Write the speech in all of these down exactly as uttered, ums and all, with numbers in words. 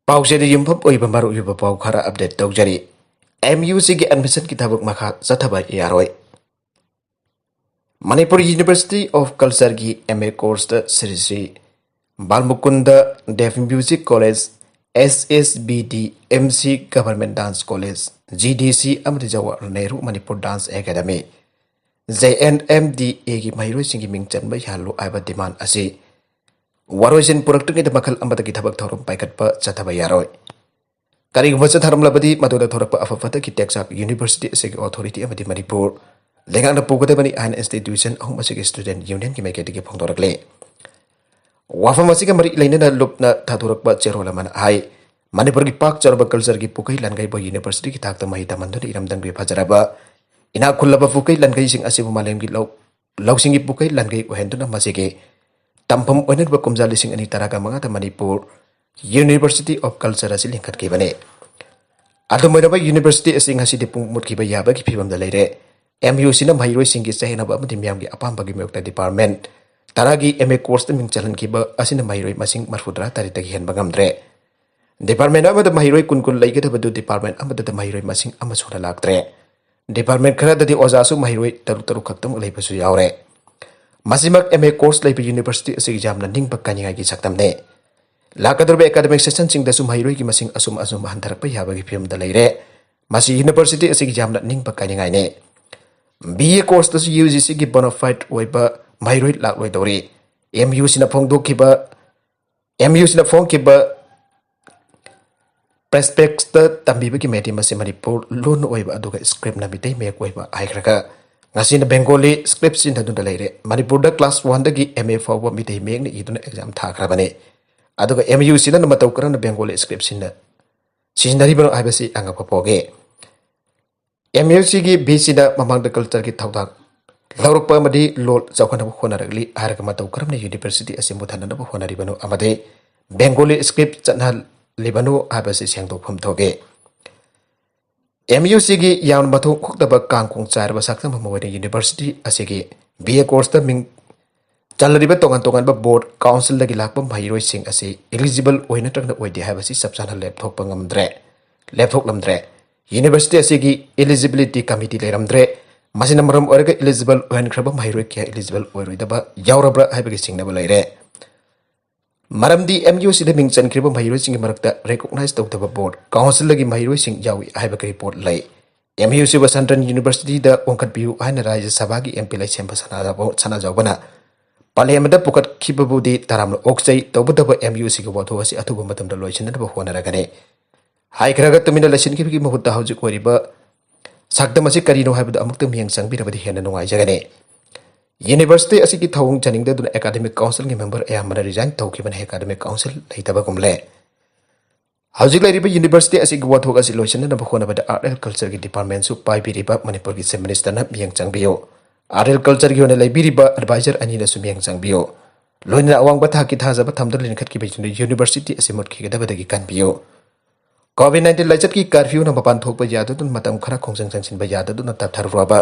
ꯄꯥꯎꯆꯦꯗ ꯌꯨꯝꯐꯝ ꯑꯣꯏꯕ ꯃꯔꯨꯑꯣꯏꯕ ꯄꯥꯎ ꯈꯔ ꯑꯞꯗꯦꯠ ꯇꯧꯖꯔꯤ꯫ ꯑꯦꯝ ꯌꯨ ꯁꯤꯒꯤ ꯑꯦꯗꯃꯤꯁꯟꯒꯤ ꯊꯕꯛ ꯃꯈꯥ ꯆꯠꯊꯕ ꯌꯥꯔꯣꯏ꯫ ꯃꯅꯤꯄꯨꯔ ꯌꯨꯅꯤꯚꯔꯁꯤꯇꯤ ꯑꯣꯐ ꯀꯜꯆꯔꯒꯤ ꯑꯦꯝ ꯑꯦ ꯀꯣꯔꯁꯇ Shri Shri Balmukunda Dev music college, S S B D, M C government dance college, G D C ꯑꯃꯗꯤ Jawaharlal Nehru Manipur dance academy, J N M D ꯑꯦꯒꯤ ꯃꯍꯩꯔꯣꯏꯁꯤꯡꯒꯤ ꯃꯤꯡ ꯆꯟꯕ ꯌꯥꯍꯜꯂꯨ ꯍꯥꯏꯕ ꯗꯤꯃꯥꯟ ꯑꯁꯤ ꯋꯥꯔꯣꯏꯁꯤꯟ ꯄꯨꯔꯛꯇ꯭ꯔꯤꯉꯩꯗ ꯃꯈꯜ ꯑꯃꯗꯒꯤ ꯊꯕꯛ ꯊꯧꯔꯝ ꯄꯥꯏꯈꯠꯄ ꯆꯠꯊꯕ ꯌꯥꯔꯣꯏ꯫ ꯀꯔꯤꯒꯨꯝꯕ ꯆꯠꯊꯔꯝꯂꯕꯗꯤ ꯃꯗꯨꯗ ꯊꯣꯔꯛꯄ ꯑꯐ ꯐꯠꯇꯒꯤ ꯇꯦꯛꯆꯥꯛ ꯌꯨꯅꯤꯚꯔꯁꯤꯇꯤ ꯑꯁꯤꯒꯤ ꯑꯣꯊꯣꯔꯤꯇꯤ ꯑꯃꯗꯤ ꯃꯅꯤꯄꯨꯔ ꯂꯩꯉꯥꯛꯅ ꯄꯨꯒꯗꯕꯅꯤ ꯍꯥꯏꯅ ꯏꯟꯁꯇꯤꯇ꯭ꯌꯨꯁꯟ ꯑꯍꯨꯝ ꯑꯁꯤꯒꯤ ꯁ꯭ꯇꯨꯗꯦꯟꯠ ꯌꯨꯅꯤꯌꯟꯒꯤ ꯃꯥꯏꯀꯩꯗꯒꯤ ꯐꯣꯡꯗꯣꯔꯛꯂꯤ꯫ ꯋꯥꯐꯝ ꯑꯁꯤꯒ ꯃꯔꯤ ꯂꯩꯅꯅ ꯂꯨꯞꯅ ꯊꯥꯗꯣꯔꯛꯄ ꯆꯦꯔꯣꯜ ꯑꯃꯅ ꯍꯥꯏ, ꯃꯅꯤꯄꯨꯔꯒꯤ ꯄꯥꯛ ꯆꯥꯎꯔꯕ ꯀꯜꯆꯔꯒꯤ ꯄꯨꯈꯩ ꯂꯥꯟꯒꯩꯕꯨ ꯌꯨꯅꯤꯚꯔꯁꯤꯇꯤꯒꯤ ꯊꯥꯛꯇ ꯃꯍꯩ ꯇꯝꯍꯟꯗꯨꯅ ꯏꯔꯝꯗꯝꯒꯤ ꯐꯖꯔꯕ ꯏꯅꯥꯛ ꯈꯨꯜꯂꯕ ꯄꯨꯈꯩ ꯂꯥꯟꯒꯩꯁꯤꯡ ꯑꯁꯤꯕꯨ ꯃꯥꯂꯦꯝꯒꯤ ꯂꯧ ꯂꯧꯁꯤꯡꯒꯤ ꯄꯨꯈꯩ ꯂꯥꯟꯒꯩ ꯑꯣꯏꯍꯟꯗꯨꯅ ꯃꯁꯤꯒꯤ ꯇꯝꯐꯝ ꯑꯣꯏꯅꯔꯤꯕ ꯀꯨꯝꯖꯥ ꯂꯤꯁꯤꯡ ꯑꯅꯤ ꯇꯔꯥꯒ ꯃꯉꯥꯗ ꯃꯅꯤꯄꯨꯔ ꯌꯨꯅꯤꯚꯔꯁꯤꯇꯤ ꯑꯣꯐ ꯀꯜꯆꯔ ꯑꯁꯤ ꯂꯤꯡꯈꯠꯈꯤꯕꯅꯤ꯫ ꯑꯗꯨꯝ ꯑꯣꯏꯅꯃꯛ ꯌꯨꯅꯤꯚꯔꯁꯤꯇꯤ ꯑꯁꯤ ꯉꯁꯤꯗꯤ ꯄꯨꯡ ꯃꯨꯠꯈꯤꯕ ꯌꯥꯕꯒꯤ ꯐꯤꯕꯝꯗ ꯂꯩꯔꯦ꯫ ꯑꯦꯝ ꯌꯨ ꯁꯤꯅ ꯃꯍꯩꯔꯣꯏꯁꯤꯡꯒꯤ ꯆꯌꯦꯠꯅꯕ ꯑꯃꯗꯤ ꯃꯤꯌꯥꯝꯒꯤ ꯑꯄꯥꯝꯕꯒꯤ ꯃꯥꯌꯣꯛꯇ ꯗꯤꯄꯥꯔꯠꯃꯦꯟꯠ ꯇꯔꯥꯒꯤ ꯑꯦꯝ ꯑꯦ ꯀꯣꯔꯁꯇ ꯃꯤꯡ ꯆꯜꯍꯟꯈꯤꯕ ꯑꯁꯤꯅ ꯃꯍꯩꯔꯣꯏ ꯃꯁꯤꯡ ꯃꯔꯤꯐꯨꯇꯔꯥ ꯇꯔꯦꯠꯇꯒꯤ ꯍꯦꯟꯕ ꯉꯝꯗ꯭ꯔꯦ꯫ ꯗꯤꯄꯥꯔꯠꯃꯦꯟꯠ ꯑꯃꯗ ꯃꯍꯩꯔꯣꯏ ꯀꯨꯟ ꯀꯨꯟ ꯂꯩꯒꯗꯕꯗꯨ ꯗꯤꯄꯥꯔꯠꯃꯦꯟꯠ ꯑꯃꯗꯇ ꯃꯍꯩꯔꯣꯏ ꯃꯁꯤꯡ ꯑꯃ ꯁꯨꯅ ꯂꯥꯛꯇ꯭ꯔꯦ꯫ ꯗꯤꯄꯥꯔꯠꯃꯦꯟꯠ ꯈꯔꯗꯗꯤ ꯑꯣꯖꯥꯁꯨ ꯃꯍꯩꯔꯣꯏ ꯇꯔꯨꯛ ꯇꯔꯨꯛ ꯈꯛꯇꯃꯛ ꯂꯩꯕꯁꯨ ꯌꯥꯎꯔꯦ꯫ ꯃꯁꯤꯃꯛ ꯑꯦꯝ ꯑꯦ ꯀꯣꯔꯁ ꯂꯩꯕ ꯌꯨꯅꯤꯚꯔꯁꯤꯇꯤ ꯑꯁꯤꯒꯤ ꯌꯥꯝꯅ ꯅꯤꯡꯕ ꯀꯥꯏꯅꯤꯡꯉꯥꯏꯒꯤ ꯁꯛꯇꯝꯅꯤ꯫ ꯂꯥꯛꯀꯗꯧꯔꯤꯕ ꯑꯦꯀꯥꯗꯃꯤꯛ ꯁꯦꯁꯟꯁꯤꯡꯗꯁꯨ ꯃꯍꯩꯔꯣꯏꯒꯤ ꯃꯁꯤꯡ ꯑꯁꯨꯝ ꯑꯁꯨꯝ ꯍꯟꯊꯔꯛꯄ ꯌꯥꯕꯒꯤ ꯐꯤꯕꯝꯗ ꯂꯩꯔꯦ꯫ ꯃꯁꯤ ꯌꯨꯅꯤꯚꯔꯁꯤꯇꯤ ꯑꯁꯤꯒꯤ ꯌꯥꯝꯅ ꯅꯤꯡꯕ ꯀꯥꯏꯅꯤꯡꯉꯥꯏꯅꯤ꯫ ꯕꯤ ꯑꯦ ꯀꯣꯔꯁꯇꯁꯨ ꯌꯨ ꯖꯤ ꯁꯤꯒꯤ ꯕꯣꯅꯥꯐꯥꯏꯗ ꯑꯣꯏꯕ ꯃꯍꯩꯔꯣꯏ ꯂꯥꯛꯂꯣꯏꯗꯧꯔꯤ꯫ ꯑꯦꯝ ꯌꯨ ꯁꯤꯅ ꯐꯣꯡꯗꯣꯛꯈꯤꯕ ꯑꯦꯝ ꯌꯨ ꯁꯤꯅ ꯐꯣꯡꯈꯤꯕ ꯄ꯭ꯔꯦꯁꯄꯦꯛꯁꯇ ꯇꯝꯕꯤꯕꯒꯤ ꯃꯦꯗꯤꯌꯝ ꯑꯁꯤ ꯃꯅꯤꯄꯨꯔ ꯂꯣꯟ ꯑꯣꯏꯕ ꯑꯗꯨꯒ ꯁ꯭ꯀ꯭ꯔꯤꯞꯅ ꯃꯤꯇꯩ ꯃꯌꯦꯛ ꯑꯣꯏꯕ ꯍꯥꯏꯈ꯭ꯔꯒ ꯉꯁꯤꯅ ꯕꯦꯡꯒꯣꯂꯤ ꯁ꯭ꯀ꯭ꯔꯤꯞ ꯁꯤꯖꯤꯟꯅꯗꯨꯅ ꯂꯩꯔꯦ꯫ ꯃꯅꯤꯄꯨꯔꯗ ꯀ꯭ꯂꯥꯁ ꯋꯥꯟꯗꯒꯤ ꯑꯦꯝ ꯑꯦ ꯐꯥꯎꯕ ꯃꯤꯇꯩ ꯃꯌꯦꯛꯅ ꯏꯗꯨꯅ ꯑꯦꯛꯖꯥꯝ ꯊꯥꯈ꯭ꯔꯕꯅꯤ꯫ ꯑꯗꯨꯒ ꯑꯦꯝ ꯌꯨ ꯁꯤꯅ ꯃꯇꯧ ꯀꯔꯝꯅ ꯕꯦꯡꯒꯣꯂꯤ ꯁ꯭ꯀ꯭ꯔꯤꯞ ꯁꯤꯖꯤꯟꯅ-, ꯁꯤꯖꯤꯟꯅꯔꯤꯕꯅꯣ ꯍꯥꯏꯕꯁꯤ ꯑꯉꯛꯄ ꯄꯣꯛꯏ꯫ ꯑꯦꯝ ꯌꯨ ꯁꯤꯒꯤ ꯚꯤ ꯁꯤꯅ ꯃꯃꯥꯡꯗ ꯀꯜꯆꯔꯒꯤ ꯊꯧꯗꯥꯡ ꯂꯧꯔꯛꯄ ꯑꯃꯗꯤ ꯂꯣꯜ ꯆꯥꯎꯈꯠꯅꯕ ꯍꯣꯠꯅꯔꯛꯂꯤ ꯍꯥꯏꯔꯒ ꯃꯇꯧ ꯀꯔꯝꯅ ꯌꯨꯅꯤꯚꯔꯁꯤꯇꯤ ꯑꯁꯤ ꯃꯨꯠꯊꯅꯅꯕ ꯍꯣꯠꯅꯔꯤꯕꯅꯣ ꯑꯃꯗꯤ ꯕꯦꯡꯒꯣꯂꯤ ꯁ꯭ꯀ꯭ꯔꯤꯞ ꯆꯠꯅꯍꯜꯂꯤꯕꯅꯣ ꯍꯥꯏꯕꯁꯤ ꯁꯦꯡꯗꯣꯛꯐꯝ ꯊꯣꯛꯏ꯫ ꯑꯦꯝ ꯌꯨ ꯁꯤꯒꯤ ꯌꯥꯝꯅ ꯃꯊꯣꯡ ꯍꯨꯛꯇꯕ ꯀꯥꯡꯈꯣꯡ ꯆꯥꯏꯔꯕ ꯁꯛꯇꯝ ꯑꯃ ꯑꯣꯏꯅ ꯌꯨꯅꯤꯚꯔꯁꯤꯇꯤ ꯑꯁꯤꯒꯤ ꯕꯤ ꯑꯦ ꯀꯣꯔꯁꯇ ꯃꯤꯡ ꯆꯜꯂꯔꯤꯕ ꯇꯣꯉꯥꯟ ꯇꯣꯉꯥꯟꯕ ꯕꯣꯔꯗ ꯀꯥꯎꯟꯁꯤꯜꯗꯒꯤ ꯂꯥꯛꯄ ꯃꯍꯩꯔꯣꯏꯁꯤꯡ ꯑꯁꯤ ꯏꯂꯤꯖꯤꯕꯜ ꯑꯣꯏ ꯅꯠꯇ꯭ꯔꯒꯅ ꯑꯣꯏꯗꯦ ꯍꯥꯏꯕꯁꯤ ꯆꯞ ꯆꯥꯅ ꯂꯦꯞꯊꯣꯛꯄ ꯉꯝꯗ꯭ꯔꯦ, ꯂꯦꯞꯊꯣꯛꯂꯝꯗ꯭ꯔꯦ꯫ ꯌꯨꯅꯤꯚꯔꯁꯤꯇꯤ ꯑꯁꯤꯒꯤ ꯏꯂꯤꯖꯤꯕꯤꯂꯤꯇꯤ ꯀꯃꯤꯇꯤ ꯂꯩꯔꯝꯗ꯭ꯔꯦ꯫ ꯃꯁꯤꯅ ꯃꯔꯝ ꯑꯣꯏꯔꯒ ꯏꯂꯤꯖꯤꯕꯜ ꯑꯣꯏꯍꯟꯈ꯭ꯔꯕ ꯃꯍꯩꯔꯣꯏ ꯀꯌꯥ ꯏꯂꯤꯖꯤꯕꯜ ꯑꯣꯏꯔꯣꯏꯗꯕ ꯌꯥꯎꯔꯕ꯭ꯔꯥ ꯍꯥꯏꯕꯒꯤ ꯆꯤꯡꯅꯕ ꯂꯩꯔꯦ꯫ ꯃꯔꯝꯗꯤ ꯑꯦꯝ ꯌꯨ ꯁꯤꯗ ꯃꯤꯡ ꯆꯟꯈ꯭ꯔꯤꯕ ꯃꯍꯩꯔꯣꯏꯁꯤꯡꯒꯤ ꯃꯔꯛꯇ ꯔꯦꯀꯣꯛꯅꯥꯏꯖ ꯇꯧꯗꯕ ꯕꯣꯔꯗ ꯀꯥꯎꯟꯁꯤꯜꯗꯒꯤ ꯃꯍꯩꯔꯣꯏꯁꯤꯡ ꯌꯥꯎꯏ ꯍꯥꯏꯕꯒꯤ ꯔꯤꯄꯣꯔꯠ ꯂꯩ꯫ ꯑꯦꯝ ꯌꯨ ꯁꯤꯕꯨ ꯁꯟꯇ꯭ꯔꯟ ꯌꯨꯅꯤꯚꯔꯁꯤꯇꯤꯗ ꯑꯣꯟꯈꯠꯄꯤꯌꯨ ꯍꯥꯏꯅ ꯔꯥꯖ꯭ꯌ ꯁꯚꯥꯒꯤ ꯑꯦꯝ ꯄꯤ ꯂꯩꯁꯦꯝꯕ ꯁꯅꯥꯖꯥꯎꯕ-, ꯁꯅꯥꯖꯥꯎꯕꯅ ꯄꯥꯂꯦꯝꯗ ꯄꯨꯈꯠꯈꯤꯕꯕꯨꯗꯤ ꯇꯔꯥꯝꯅ ꯑꯣꯛꯆꯩ, ꯇꯧꯕꯇꯕꯨ ꯑꯦꯝ ꯌꯨ ꯁꯤꯒꯤ ꯋꯥꯊꯣꯛ ꯑꯁꯤ ꯑꯊꯨꯕ ꯃꯇꯝꯗ ꯂꯣꯏꯁꯤꯟꯅꯕ ꯍꯣꯠꯅꯔꯒꯅꯤ꯫ ꯍꯥꯏꯈ꯭ꯔꯒ ꯇꯨꯃꯤꯟꯅ ꯂꯩꯁꯤꯟꯈꯤꯕꯒꯤ ꯃꯍꯨꯠꯇ ꯍꯧꯖꯤꯛ ꯑꯣꯏꯔꯤꯕ ꯁꯛꯇꯝ ꯑꯁꯤ ꯀꯔꯤꯅꯣ ꯍꯥꯏꯕꯗꯨ ꯑꯃꯨꯛꯇꯪ ꯃꯤꯠꯌꯦꯡ ꯆꯪꯕꯤꯔꯕꯗꯤ ꯍꯦꯟꯅ ꯅꯨꯡꯉꯥꯏꯖꯒꯅꯤ꯫ ꯌꯨꯅꯤꯚꯔꯁꯤꯇꯤ ꯑꯁꯤꯒꯤ ꯊꯧꯑꯣꯡ ꯆꯥꯅꯤꯡꯗꯗꯨꯅ ꯑꯦꯀꯥꯗꯃꯤꯛ ꯀꯥꯎꯟꯁꯤꯜꯒꯤ ꯃꯦꯝꯕꯔ ꯑꯌꯥꯝꯕꯅ ꯔꯤꯖꯥꯏꯟ ꯇꯧꯈꯤꯕꯅ ꯑꯦꯀꯥꯗꯃꯤꯛ ꯀꯥꯎꯟꯁꯤꯜ ꯂꯩꯇꯕꯒꯨꯝꯂꯦ꯫ ꯍꯧꯖꯤꯛ ꯂꯩꯔꯤꯕ ꯌꯨꯅꯤꯚꯔꯁꯤꯇꯤ ꯑꯁꯤꯒꯤ ꯋꯥꯊꯣꯛ ꯑꯁꯤ ꯂꯣꯏꯁꯤꯟꯅꯅꯕ ꯍꯣꯠꯅꯕꯗ ꯑꯥꯔꯠ ꯑꯦꯟ ꯀꯜꯆꯔꯒꯤ ꯗꯤꯄꯥꯔꯠꯃꯦꯟꯁꯨ ꯄꯥꯏꯕꯤꯔꯤꯕ ꯃꯅꯤꯄꯨꯔꯒꯤ ꯆꯤꯐ ꯃꯤꯅꯤꯁꯇꯔꯅ ꯃꯤꯠꯌꯦꯡ ꯆꯪꯕꯤꯌꯨ꯫ ꯑꯥꯔꯠ ꯑꯦꯟ ꯀꯜꯆꯔꯒꯤ ꯑꯣꯏꯅ ꯂꯩꯕꯤꯔꯤꯕ ꯑꯦꯗꯚꯥꯏꯖꯔ ꯑꯅꯤꯅꯁꯨ ꯃꯤꯠꯌꯦꯡ ꯆꯪꯕꯤꯌꯨ꯫ ꯂꯣꯏꯅꯅ ꯑꯋꯥꯡꯕ ꯊꯥꯛꯀꯤ ꯊꯥꯖꯕ ꯊꯝꯗꯨꯅ ꯂꯤꯡꯈꯠꯈꯤꯕ ꯌꯨꯅꯤ-, ꯌꯨꯅꯤꯚꯔꯁꯤꯇꯤ ꯑꯁꯤ ꯃꯨꯠꯈꯤꯒꯗꯕꯗꯒꯤ ꯀꯟꯕꯤꯌꯨ꯫ ꯀꯣꯚꯤꯗ ꯅꯥꯏꯟꯇꯤꯟ ꯂꯥꯏꯆꯠꯀꯤ ꯀꯥꯔꯐ꯭ꯌꯨꯅ ꯃꯄꯥꯟ ꯊꯣꯛꯄ ꯌꯥꯗꯗꯨꯅ ꯃꯇꯝ ꯈꯔ ꯈꯣꯡꯖꯪ ꯆꯪꯁꯤꯟꯕ ꯌꯥꯗꯗꯨꯅ ꯇꯞꯊꯔꯨꯔꯕ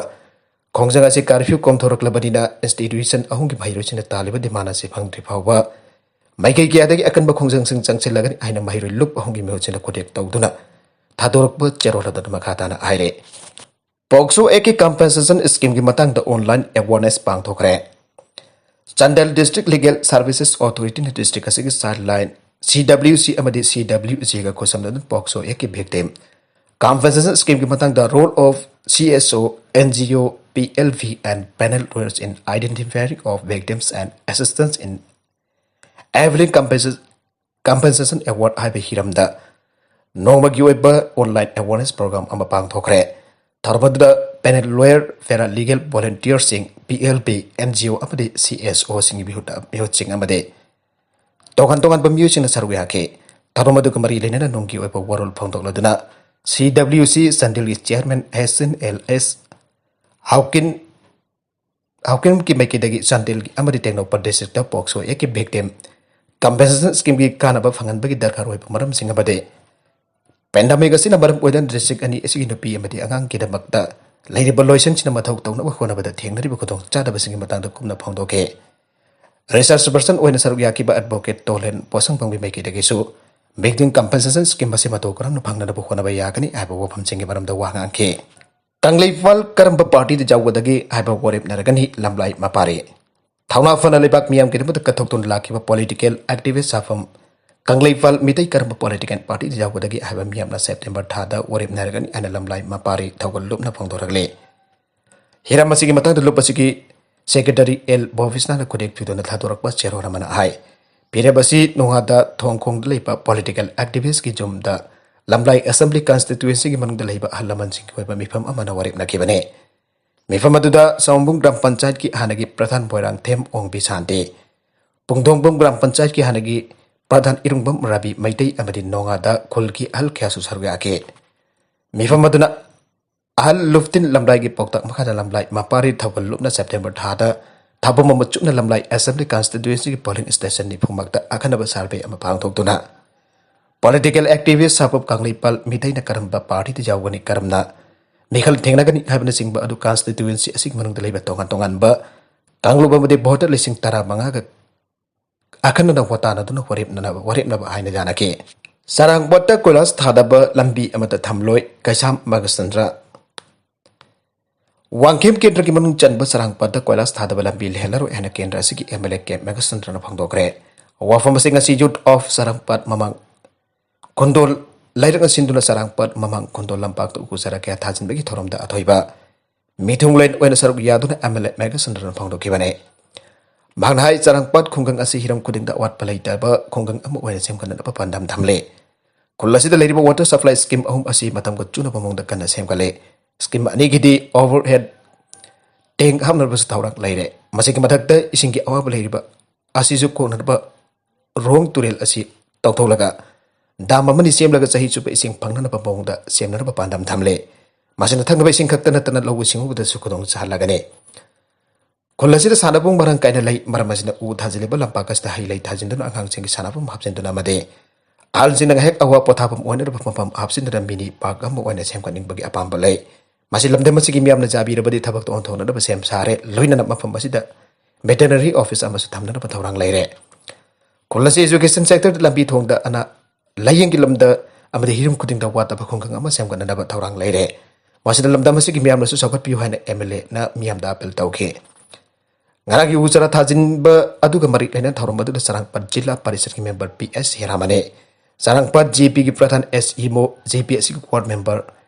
ꯈꯣꯡꯖꯪ ꯑꯁꯤ ꯀꯥꯔꯐ꯭ꯌꯨ ꯀꯣꯝꯊꯣꯔꯛꯂꯕꯅꯤꯅ ꯏꯟꯁꯇꯤꯇ꯭ꯌꯨꯁꯟ ꯑꯍꯨꯝꯒꯤ ꯃꯍꯩꯔꯣꯏꯁꯤꯡꯅ ꯇꯥꯜꯂꯤꯕ ꯗꯤꯃꯥꯟ ꯑꯁꯤ ꯐꯪꯗ꯭ꯔꯤ ꯐꯥꯎꯕ ꯃꯥꯏꯀꯩ ꯀꯌꯥꯗꯒꯤ ꯑꯀꯟꯕ ꯈꯣꯡꯖꯪꯁꯤꯡ ꯆꯪꯁꯤꯜꯂꯒꯅꯤ ꯍꯥꯏꯅ ꯃꯍꯩꯔꯣꯏ ꯂꯨꯞ ꯑꯍꯨꯝꯒꯤ ꯃꯤꯍꯨꯠꯁꯤꯡꯅ ꯈꯨꯗꯦꯛ ꯇꯧꯗꯨꯅ ꯊꯥꯗꯣꯔꯛꯄ ꯆꯦꯔꯣꯜ ꯑꯗꯨꯅ ꯃꯈꯥ ꯇꯥꯅ ꯍꯥꯏꯔꯦ꯫ ꯄꯣꯛꯁꯣ ꯑꯦꯛꯀꯤ ꯀꯝꯄꯦꯟꯁꯦꯁꯟ ꯁ꯭ꯀꯤꯝꯒꯤ ꯃꯇꯥꯡꯗ ꯑꯣꯟꯂꯥꯏꯟ ꯑꯦꯋꯥꯔꯅꯦꯁ ꯄꯥꯡꯊꯣꯛꯈ꯭ꯔꯦ꯫ ꯆꯥꯟꯗꯦꯜ ꯗꯤꯁꯇ꯭ꯔꯤꯛ ꯂꯤꯒꯦꯜ ꯁꯥꯔꯚꯤꯁꯦꯁ ꯑꯣꯊꯣꯔꯤꯇꯤꯅ ꯗꯤꯁꯇ꯭ꯔꯤꯛ ꯑꯁꯤꯒꯤ ꯆꯥꯏꯜ ꯂꯥꯏꯟ, ꯁꯤ ꯗꯕ꯭ꯂꯤꯌꯨ ꯁꯤ ꯑꯃꯗꯤ ꯁꯤ ꯗꯕ꯭ꯂꯤꯌꯨ ꯖꯤꯒ ꯈꯨꯠꯁꯝꯅꯗꯨꯅ ꯄꯣꯛꯁꯣ ꯑꯦꯛꯀꯤ ꯚꯤꯛꯇꯤꯝ ꯀꯝꯄꯦꯟꯁꯦꯁꯟ ꯁ꯭ꯀꯤꯝꯒꯤ ꯃꯇꯥꯡꯗ role of C S O, N G O, P L V and panel lawyers in identifying of victims and assistance in availing compensa-, compensation award ꯍꯥꯏꯕ ꯍꯤꯔꯝꯗ ꯅꯣꯡꯃꯒꯤ ꯑꯣꯏꯕ online awareness programme ꯑꯃ ꯄꯥꯡꯊꯣꯛꯈ꯭ꯔꯦ꯫ ꯊꯧꯔꯝ ꯑꯗꯨꯗ ꯄꯦꯅꯦꯜ ꯂꯣꯌꯔ, ꯄꯦꯔꯥ ꯂꯤꯒꯦꯜ ꯚꯣꯂꯨꯟꯇꯤꯌꯔꯁꯤꯡ, P L V, N G O ꯑꯃꯗꯤ C S ꯑꯣꯁꯤꯡꯒꯤ ꯃꯤꯍꯨꯠ-, ꯃꯤꯍꯨꯠꯁꯤꯡ ꯑꯃꯗꯤ ꯇꯣꯉꯥꯟ ꯇꯣꯉꯥꯟꯕ ꯃꯤꯑꯣꯏꯁꯤꯡꯅ ꯁꯔꯨꯛ ꯌꯥꯈꯤ꯫ ꯊꯧꯔꯝ ꯑꯗꯨꯒ ꯃꯔꯤ ꯂꯩꯅꯅ ꯅꯨꯡꯒꯤ ꯑꯣꯏꯕ ꯋꯥꯔꯣꯜ ꯐꯣꯡꯗꯣꯛꯂꯗꯨꯅ ꯁꯤ ꯗꯕ꯭ꯂꯤꯌꯨ ꯁꯤ ꯆꯥꯟꯗꯦꯜꯒꯤ ꯆꯤꯌꯔꯃꯦꯟ ꯍꯦꯁꯤꯟ ꯑꯦꯜ ꯑꯦꯁ ꯍꯥꯎꯀꯤꯟ, ꯍꯥꯎꯀꯤꯟꯒꯤ ꯃꯥꯏꯀꯩꯗꯒꯤ ꯆꯥꯟꯗꯦꯜꯒꯤ ꯑꯃꯗꯤ ꯇꯦꯡꯅꯧꯄꯜ ꯗꯤꯁꯇ꯭ꯔꯤꯛꯇ ꯄꯣꯛꯁꯣ ꯑꯦꯛꯀꯤ ꯚꯤꯛꯇꯤꯝ ꯀꯝꯄꯦꯟꯁꯦꯁꯟ ꯁ꯭ꯀꯤꯝꯒꯤ ꯀꯥꯟꯅꯕ ꯐꯪꯍꯟꯕꯒꯤ ꯗꯔꯀꯥꯔ ꯑꯣꯏꯕ ꯃꯔꯝꯁꯤꯡ ꯑꯃꯗꯤ ꯄꯦꯟꯗꯥꯃꯤꯛ ꯑꯁꯤꯅ ꯃꯔꯝ ꯑꯣꯏꯗꯨꯅ ꯗꯤꯁꯇ꯭ꯔꯤꯛ ꯑꯅꯤ ꯑꯁꯤꯒꯤ ꯅꯨꯄꯤ ꯑꯃꯗꯤ ꯑꯉꯥꯡꯒꯤꯗꯃꯛꯇ ꯂꯩꯔꯤꯕ ꯂꯣꯏꯁꯪꯁꯤꯅ ꯃꯊꯧ ꯇꯧꯅꯕ ꯍꯣꯠꯅꯕꯗ ꯊꯦꯡꯅꯔꯤꯕ ꯈꯨꯗꯣꯡꯆꯥꯗꯕꯁꯤꯡꯒꯤ ꯃꯇꯥꯡꯗ ꯀꯨꯞꯅ ꯐꯣꯡꯗꯣꯛꯈꯤ꯫ Research person ꯑꯣꯏꯅ ꯁꯔꯨꯛ ꯌꯥꯈꯤꯕ Advocate ꯇꯣꯂꯦꯟ ꯄꯣꯠꯁꯪꯐꯝꯒꯤ ꯃꯥꯏꯀꯩꯗꯒꯤꯁꯨ victim compensation scheme ꯑꯁꯤ ꯃꯇꯧ ꯀꯔꯝꯅ ꯐꯪꯅꯅꯕ ꯍꯣꯠꯅꯕ ꯌꯥꯒꯅꯤ ꯍꯥꯏꯕ ꯋꯥꯐꯝꯁꯤꯡꯒꯤ ꯃꯔꯝꯗ ꯋꯥ ꯉꯥꯡꯈꯤ꯫ ꯀꯪꯂꯩꯄꯥꯜ ꯀꯔꯝꯕ ꯄꯥꯔꯇꯤꯗ ꯌꯥꯎꯒꯗꯒꯦ ꯍꯥꯏꯕ ꯋꯥꯔꯦꯞꯅꯔꯒꯅꯤ ꯂꯝꯂꯥꯏ ꯃꯄꯥꯔꯤ꯫ ꯊꯧꯅꯥ ꯐꯅ ꯂꯩꯕꯥꯛ ꯃꯤꯌꯥꯝꯒꯤꯗꯃꯛꯇ ꯀꯠꯊꯣꯛꯇꯨꯅ ꯂꯥꯛꯈꯤꯕ political activist ꯁꯥꯐꯝ ꯀꯪꯂꯩꯄꯥꯜ ꯃꯤꯇꯩ ꯀꯔꯝꯕ political partyꯗ ꯌꯥꯎꯒꯗꯒꯦ ꯍꯥꯏꯕ ꯃꯤꯌꯥꯝꯅ September ꯊꯥꯗ ꯋꯥꯔꯦꯞꯅꯔꯒꯅꯤ ꯍꯥꯏꯅ ꯂꯝꯂꯥꯏ ꯃꯄꯥꯔꯤ ꯊꯧꯒꯜ ꯂꯨꯞꯅ ꯐꯣꯡꯗꯣꯔꯛꯂꯤ꯫ ꯍꯤꯔꯝ ꯑꯁꯤꯒꯤ ꯃꯇꯥꯡꯗ ꯂꯨꯞ ꯑꯁꯤꯒꯤ Secretary ꯑꯦꯜ ꯕꯣꯕꯤꯁꯅꯥꯅ ꯈꯨꯗꯦꯛ ꯊꯨꯗꯨꯅ ꯊꯥꯗꯣꯔꯛꯄ ꯆꯦꯔꯣꯜ ꯑꯃꯅ ꯍꯥꯏ, ꯃꯤꯔꯦꯞ ꯑꯁꯤ ꯅꯣꯡꯉꯥꯗ ꯊꯣꯡꯈꯣꯡꯗ ꯂꯩꯕ political activistꯀꯤ ꯌꯨꯝꯗ ꯂꯝꯂꯥꯏ Assembly Constituencyꯒꯤ ꯃꯅꯨꯡꯗ ꯂꯩꯕ ꯑꯍꯜ ꯂꯃꯟꯁꯤꯡꯒꯤ ꯑꯣꯏꯕ ꯃꯤꯐꯝ ꯑꯃꯅ ꯋꯥꯔꯦꯞꯅꯈꯤꯕꯅꯤ꯫ ꯃꯤꯐꯝ ꯑꯗꯨꯗ ꯆꯥꯎꯝꯕꯨꯡ ꯒ꯭ꯔꯥꯝ ꯄꯟꯆꯥꯌꯠꯀꯤ ꯍꯥꯟꯅꯒꯤ ꯄ꯭ꯔꯙꯥꯟ ꯕꯣꯏꯔꯥꯡꯊꯦꯝ ꯑꯣꯡꯕꯤ ꯁꯥꯟꯇꯤ, ꯄꯨꯡꯗꯣꯡꯕꯨꯡ ꯒ꯭ꯔꯥꯝ ꯄꯟꯆꯥꯌꯠꯀꯤ ꯍꯥꯟꯅꯒꯤ ꯄ꯭ꯔꯙꯥꯟ ꯏꯔꯨꯡꯕꯝ ꯔꯥꯕꯤ ꯃꯩꯇꯩ ꯑꯃꯗꯤ ꯅꯣꯡꯉꯥꯗ ꯈꯨꯜꯒꯤ ꯑꯍꯜ ꯀꯌꯥꯁꯨ ꯁꯔꯨꯛ ꯌꯥꯈꯤ꯫ ꯃꯤꯐꯝ ꯑꯗꯨꯅ ꯑꯍꯜ ꯂꯨꯐꯇꯤꯟ ꯂꯝꯂꯥꯏꯒꯤ ꯄꯥꯎꯇꯥꯛ ꯃꯈꯥꯗ ꯂꯝꯂꯥꯏ ꯃꯄꯥꯔꯤ ꯊꯧꯒꯜ ꯂꯨꯞꯅ September ꯊꯥꯗ ꯊꯥꯕꯨꯝ ꯑꯃ ꯆꯨꯞꯅ ꯂꯝꯂꯥꯏ Assembly Constituencyꯒꯤ polling station ꯅꯤꯐꯨꯃꯛꯇ ꯑꯈꯟꯅꯕ survey ꯑꯃ ꯄꯥꯡꯊꯣꯛꯇꯨꯅ political activist ꯁꯥꯐꯝ ꯀꯪꯂꯩꯄꯥꯜ ꯃꯤꯇꯩꯅ ꯀꯔꯝꯕ ꯄꯥꯔꯇꯤꯗ ꯌꯥꯎꯒꯅꯤ, ꯀꯔꯝꯅ ꯃꯤꯈꯜ ꯊꯦꯡꯅꯒꯅꯤ ꯍꯥꯏꯕꯅꯆꯤꯡꯕ ꯑꯗꯨ constituency ꯑꯁꯤꯒꯤ ꯃꯅꯨꯡꯗ ꯂꯩꯕ ꯇꯣꯉꯥꯟ ꯇꯣꯉꯥꯟꯕ ꯀꯥꯡꯂꯨꯞ ꯑꯃꯗꯤ voter ꯂꯤꯁꯤꯡ ꯇꯔꯥꯃꯉꯥꯒ ꯑꯈꯟꯅꯅ ꯋꯥ ꯇꯥꯅꯗꯨꯅ ꯋꯥꯔꯦꯞꯅꯅꯕ, ꯋꯥꯔꯦꯞꯅꯕ ꯍꯥꯏꯅ ꯌꯥꯅꯈꯤ꯫ ꯆꯔꯥꯡꯄꯥꯠꯇ ꯀꯣꯏꯂꯥꯁ ꯊꯥꯗꯕ ꯂꯝꯕꯤ ꯑꯃꯠꯇ ꯊꯝꯂꯣꯏ, ꯀꯩꯁꯥꯝ ꯃꯒꯁꯆꯟꯗ꯭ꯔ꯫ ꯋꯥꯡꯈꯦꯝ ꯀꯦꯟꯗ꯭ꯔꯒꯤ ꯃꯅꯨꯡ ꯆꯟꯕ ꯆꯔꯥꯡꯄꯥꯠꯇ ꯀꯣꯏꯂꯥꯁ ꯊꯥꯗꯕ ꯂꯝꯕꯤ ꯂꯩꯍꯜꯂꯔꯣꯏ ꯍꯥꯏꯅ ꯀꯦꯟꯗ꯭ꯔ ꯑꯁꯤꯒꯤ MLA ꯀꯦ ꯃꯒꯁꯆꯟꯗ꯭ꯔꯅ ꯐꯣꯡꯗꯣꯛꯈ꯭ꯔꯦ꯫ ꯋꯥꯐꯝ ꯑꯁꯤ ꯉꯁꯤ Youth of ꯆꯔꯥꯡꯄꯥꯠ ꯃꯃꯥꯡ ꯈꯨꯟꯗꯣꯜ ꯂꯩꯔꯛꯅ ꯁꯤꯟꯗꯨꯅ ꯆꯔꯥꯡꯄꯥꯠ ꯃꯃꯥꯡ ꯈꯨꯟꯗꯣꯜ ꯂꯝꯄꯥꯛꯇ ꯎꯀꯨ ꯆꯔꯥ ꯀꯌꯥ ꯊꯥꯖꯤꯟꯕꯒꯤ ꯊꯧꯔꯝꯗ ꯑꯊꯣꯏꯕ ꯃꯤꯊꯨꯡꯂꯦꯟ ꯑꯣꯏꯅ ꯁꯔꯨꯛ ꯌꯥꯗꯨꯅ MLA ꯃꯒꯁꯆꯟꯗ꯭ꯔꯅ ꯐꯣꯡꯗꯣꯛꯈꯤꯕꯅꯤ꯫ ꯃꯍꯥꯛꯅ ꯍꯥꯏ, ꯆꯔꯥꯡꯄꯥꯠ ꯈꯨꯡꯒꯪ ꯑꯁꯤ ꯍꯤꯔꯝ ꯈꯨꯗꯤꯡꯗ ꯑꯋꯥꯠꯄ ꯂꯩꯇꯕ ꯈꯨꯡꯒꯪ ꯑꯃ ꯑꯣꯏꯅ ꯁꯦꯝꯒꯠꯅꯅꯕ ꯄꯥꯟꯗꯝ ꯊꯝꯂꯤ꯫ ꯈꯨꯜ ꯑꯁꯤꯗ ꯂꯩꯔꯤꯕ water supply scheme ꯑꯍꯨꯝ ꯑꯁꯤ ꯃꯇꯝꯒ ꯆꯨꯅꯕ ꯃꯑꯣꯡꯗ ꯀꯟꯅ ꯁꯦꯝꯒꯠꯂꯤ꯫ Scheme ꯑꯅꯤꯒꯤꯗꯤ overhead tank ꯍꯥꯞꯅꯕꯁꯨ ꯊꯧꯔꯥꯡ ꯂꯩꯔꯦ꯫ ꯃꯁꯤꯒꯤ ꯃꯊꯛꯇ ꯏꯁꯤꯡꯒꯤ ꯑꯋꯥꯕ ꯂꯩꯔꯤꯕ ꯑꯁꯤꯁꯨ ꯀꯣꯛꯅꯅꯕ ꯔꯣꯡ ꯇꯨꯔꯦꯜ ꯑꯁꯤ ꯇꯧꯊꯣꯛꯂꯒ dam ꯑꯃꯅꯤ ꯁꯦꯝꯂꯒ ꯆꯍꯤ ꯆꯨꯞꯄ ꯏꯁꯤꯡ ꯐꯪꯅꯅꯕ ꯃꯑꯣꯡꯗ ꯁꯦꯝꯅꯅꯕ ꯄꯥꯟꯗꯝ ꯊꯝꯂꯦ꯫ ꯃꯁꯤꯅ ꯊꯛꯅꯕ ꯏꯁꯤꯡ ꯈꯛꯇ ꯅꯠꯇꯅ ꯂꯧꯎ ꯁꯤꯡꯎꯕꯗꯁꯨ ꯈꯨꯗꯣꯡ ꯆꯥꯍꯜꯂꯒꯅꯤ꯫ ꯈꯨꯜ ꯑꯁꯤꯗ ꯁꯥꯟꯅꯕꯨꯡ ꯃꯔꯥꯡ ꯀꯥꯏꯅ ꯂꯩ꯫ ꯃꯔꯝ ꯑꯁꯤꯅ ꯎ ꯊꯥꯖꯤꯜꯂꯤꯕ ꯂꯝꯄꯥꯛ ꯑꯁꯤꯗ ꯍꯩ ꯂꯩ ꯊꯥꯖꯤꯟꯗꯨꯅ ꯑꯉꯥꯡꯁꯤꯡꯒꯤ ꯁꯥꯟꯅꯐꯝ ꯍꯥꯞꯆꯤꯟꯗꯨꯅ ꯑꯃꯗꯤ ꯑꯍꯜꯁꯤꯡꯅ ꯉꯥꯏꯍꯥꯛ ꯑꯋꯥ ꯄꯣꯊꯥꯐꯝ ꯑꯣꯏꯅꯅꯕ ꯃꯐꯝ ꯍꯥꯞꯆꯤꯟꯗꯨꯅ mini park ꯑꯃ ꯑꯣꯏꯅ ꯁꯦꯝꯒꯠꯅꯤꯡꯕꯒꯤ ꯑꯄꯥꯝꯕ ꯂꯩ꯫ ꯃꯁꯤ ꯂꯝꯗꯝ ꯑꯁꯤꯒꯤ ꯃꯤꯌꯥꯝꯅ ꯌꯥꯕꯤꯔꯕꯗꯤ ꯊꯕꯛꯇ ꯑꯣꯟꯊꯣꯛꯅꯅꯕ ꯁꯦꯝ ꯁꯥꯔꯦ꯫ ꯂꯣꯏꯅꯅ ꯃꯐꯝ ꯑꯁꯤꯗ ꯚꯦꯇꯦꯅꯔꯤ ꯑꯣꯐꯤꯁ ꯑꯃꯁꯨ ꯊꯝꯅꯅꯕ ꯊꯧꯔꯥꯡ ꯂꯩꯔꯦ꯫ ꯈꯨꯜ ꯑꯁꯤ ꯏꯖꯨꯀꯦꯁꯟ ꯁꯦꯛꯇꯔꯗ ꯂꯝꯕꯤ ꯊꯣꯡꯗ ꯑꯅꯥ ꯂꯥꯌꯦꯡꯒꯤ ꯂꯝꯗ ꯑꯃꯗꯤ ꯍꯤꯔꯝ ꯈꯨꯗꯤꯡꯗ ꯋꯥꯠꯇꯕ ꯈꯨꯡꯒꯪ ꯑꯃ ꯁꯦꯝꯒꯠꯅꯅꯕ ꯊꯧꯔꯥꯡ ꯂꯩꯔꯦ꯫ ꯃꯁꯤꯗ ꯂꯝꯗꯝ ꯑꯁꯤꯒꯤ ꯃꯤꯌꯥꯝꯅꯁꯨ ꯆꯥꯎꯈꯠꯄꯤꯌꯨ ꯍꯥꯏꯅ ꯑꯦꯝ ꯑꯦꯜ ꯑꯦꯅ ꯃꯤꯌꯥꯝꯗ ꯑꯄꯤꯜ ꯇꯧꯈꯤ꯫ ꯉꯔꯥꯡꯒꯤ ꯎ ꯆꯥꯔꯥ ꯊꯥꯖꯤꯟꯕ ꯑꯗꯨꯒ ꯃꯔꯤ ꯂꯩꯅꯅ ꯊꯧꯔꯝ ꯑꯗꯨꯗ ꯆꯔꯥꯡꯄꯥꯠ ꯖꯤꯂꯥ ꯄꯔꯤꯁꯠꯀꯤ ꯃꯦꯝꯕꯔ ꯄꯤ ꯑꯦꯁ ꯍꯦꯔꯥꯃꯅꯤ, ꯆꯔꯥꯡꯄꯥꯠ ꯖꯦ ꯄꯤꯒꯤ ꯄ꯭ꯔꯙꯥꯟ ꯑꯦꯁ ꯏꯃꯣ, ꯖꯦ ꯄꯤ ꯑꯁꯤꯒꯤ ꯋꯥꯔꯗ ꯃꯦꯝꯕꯔ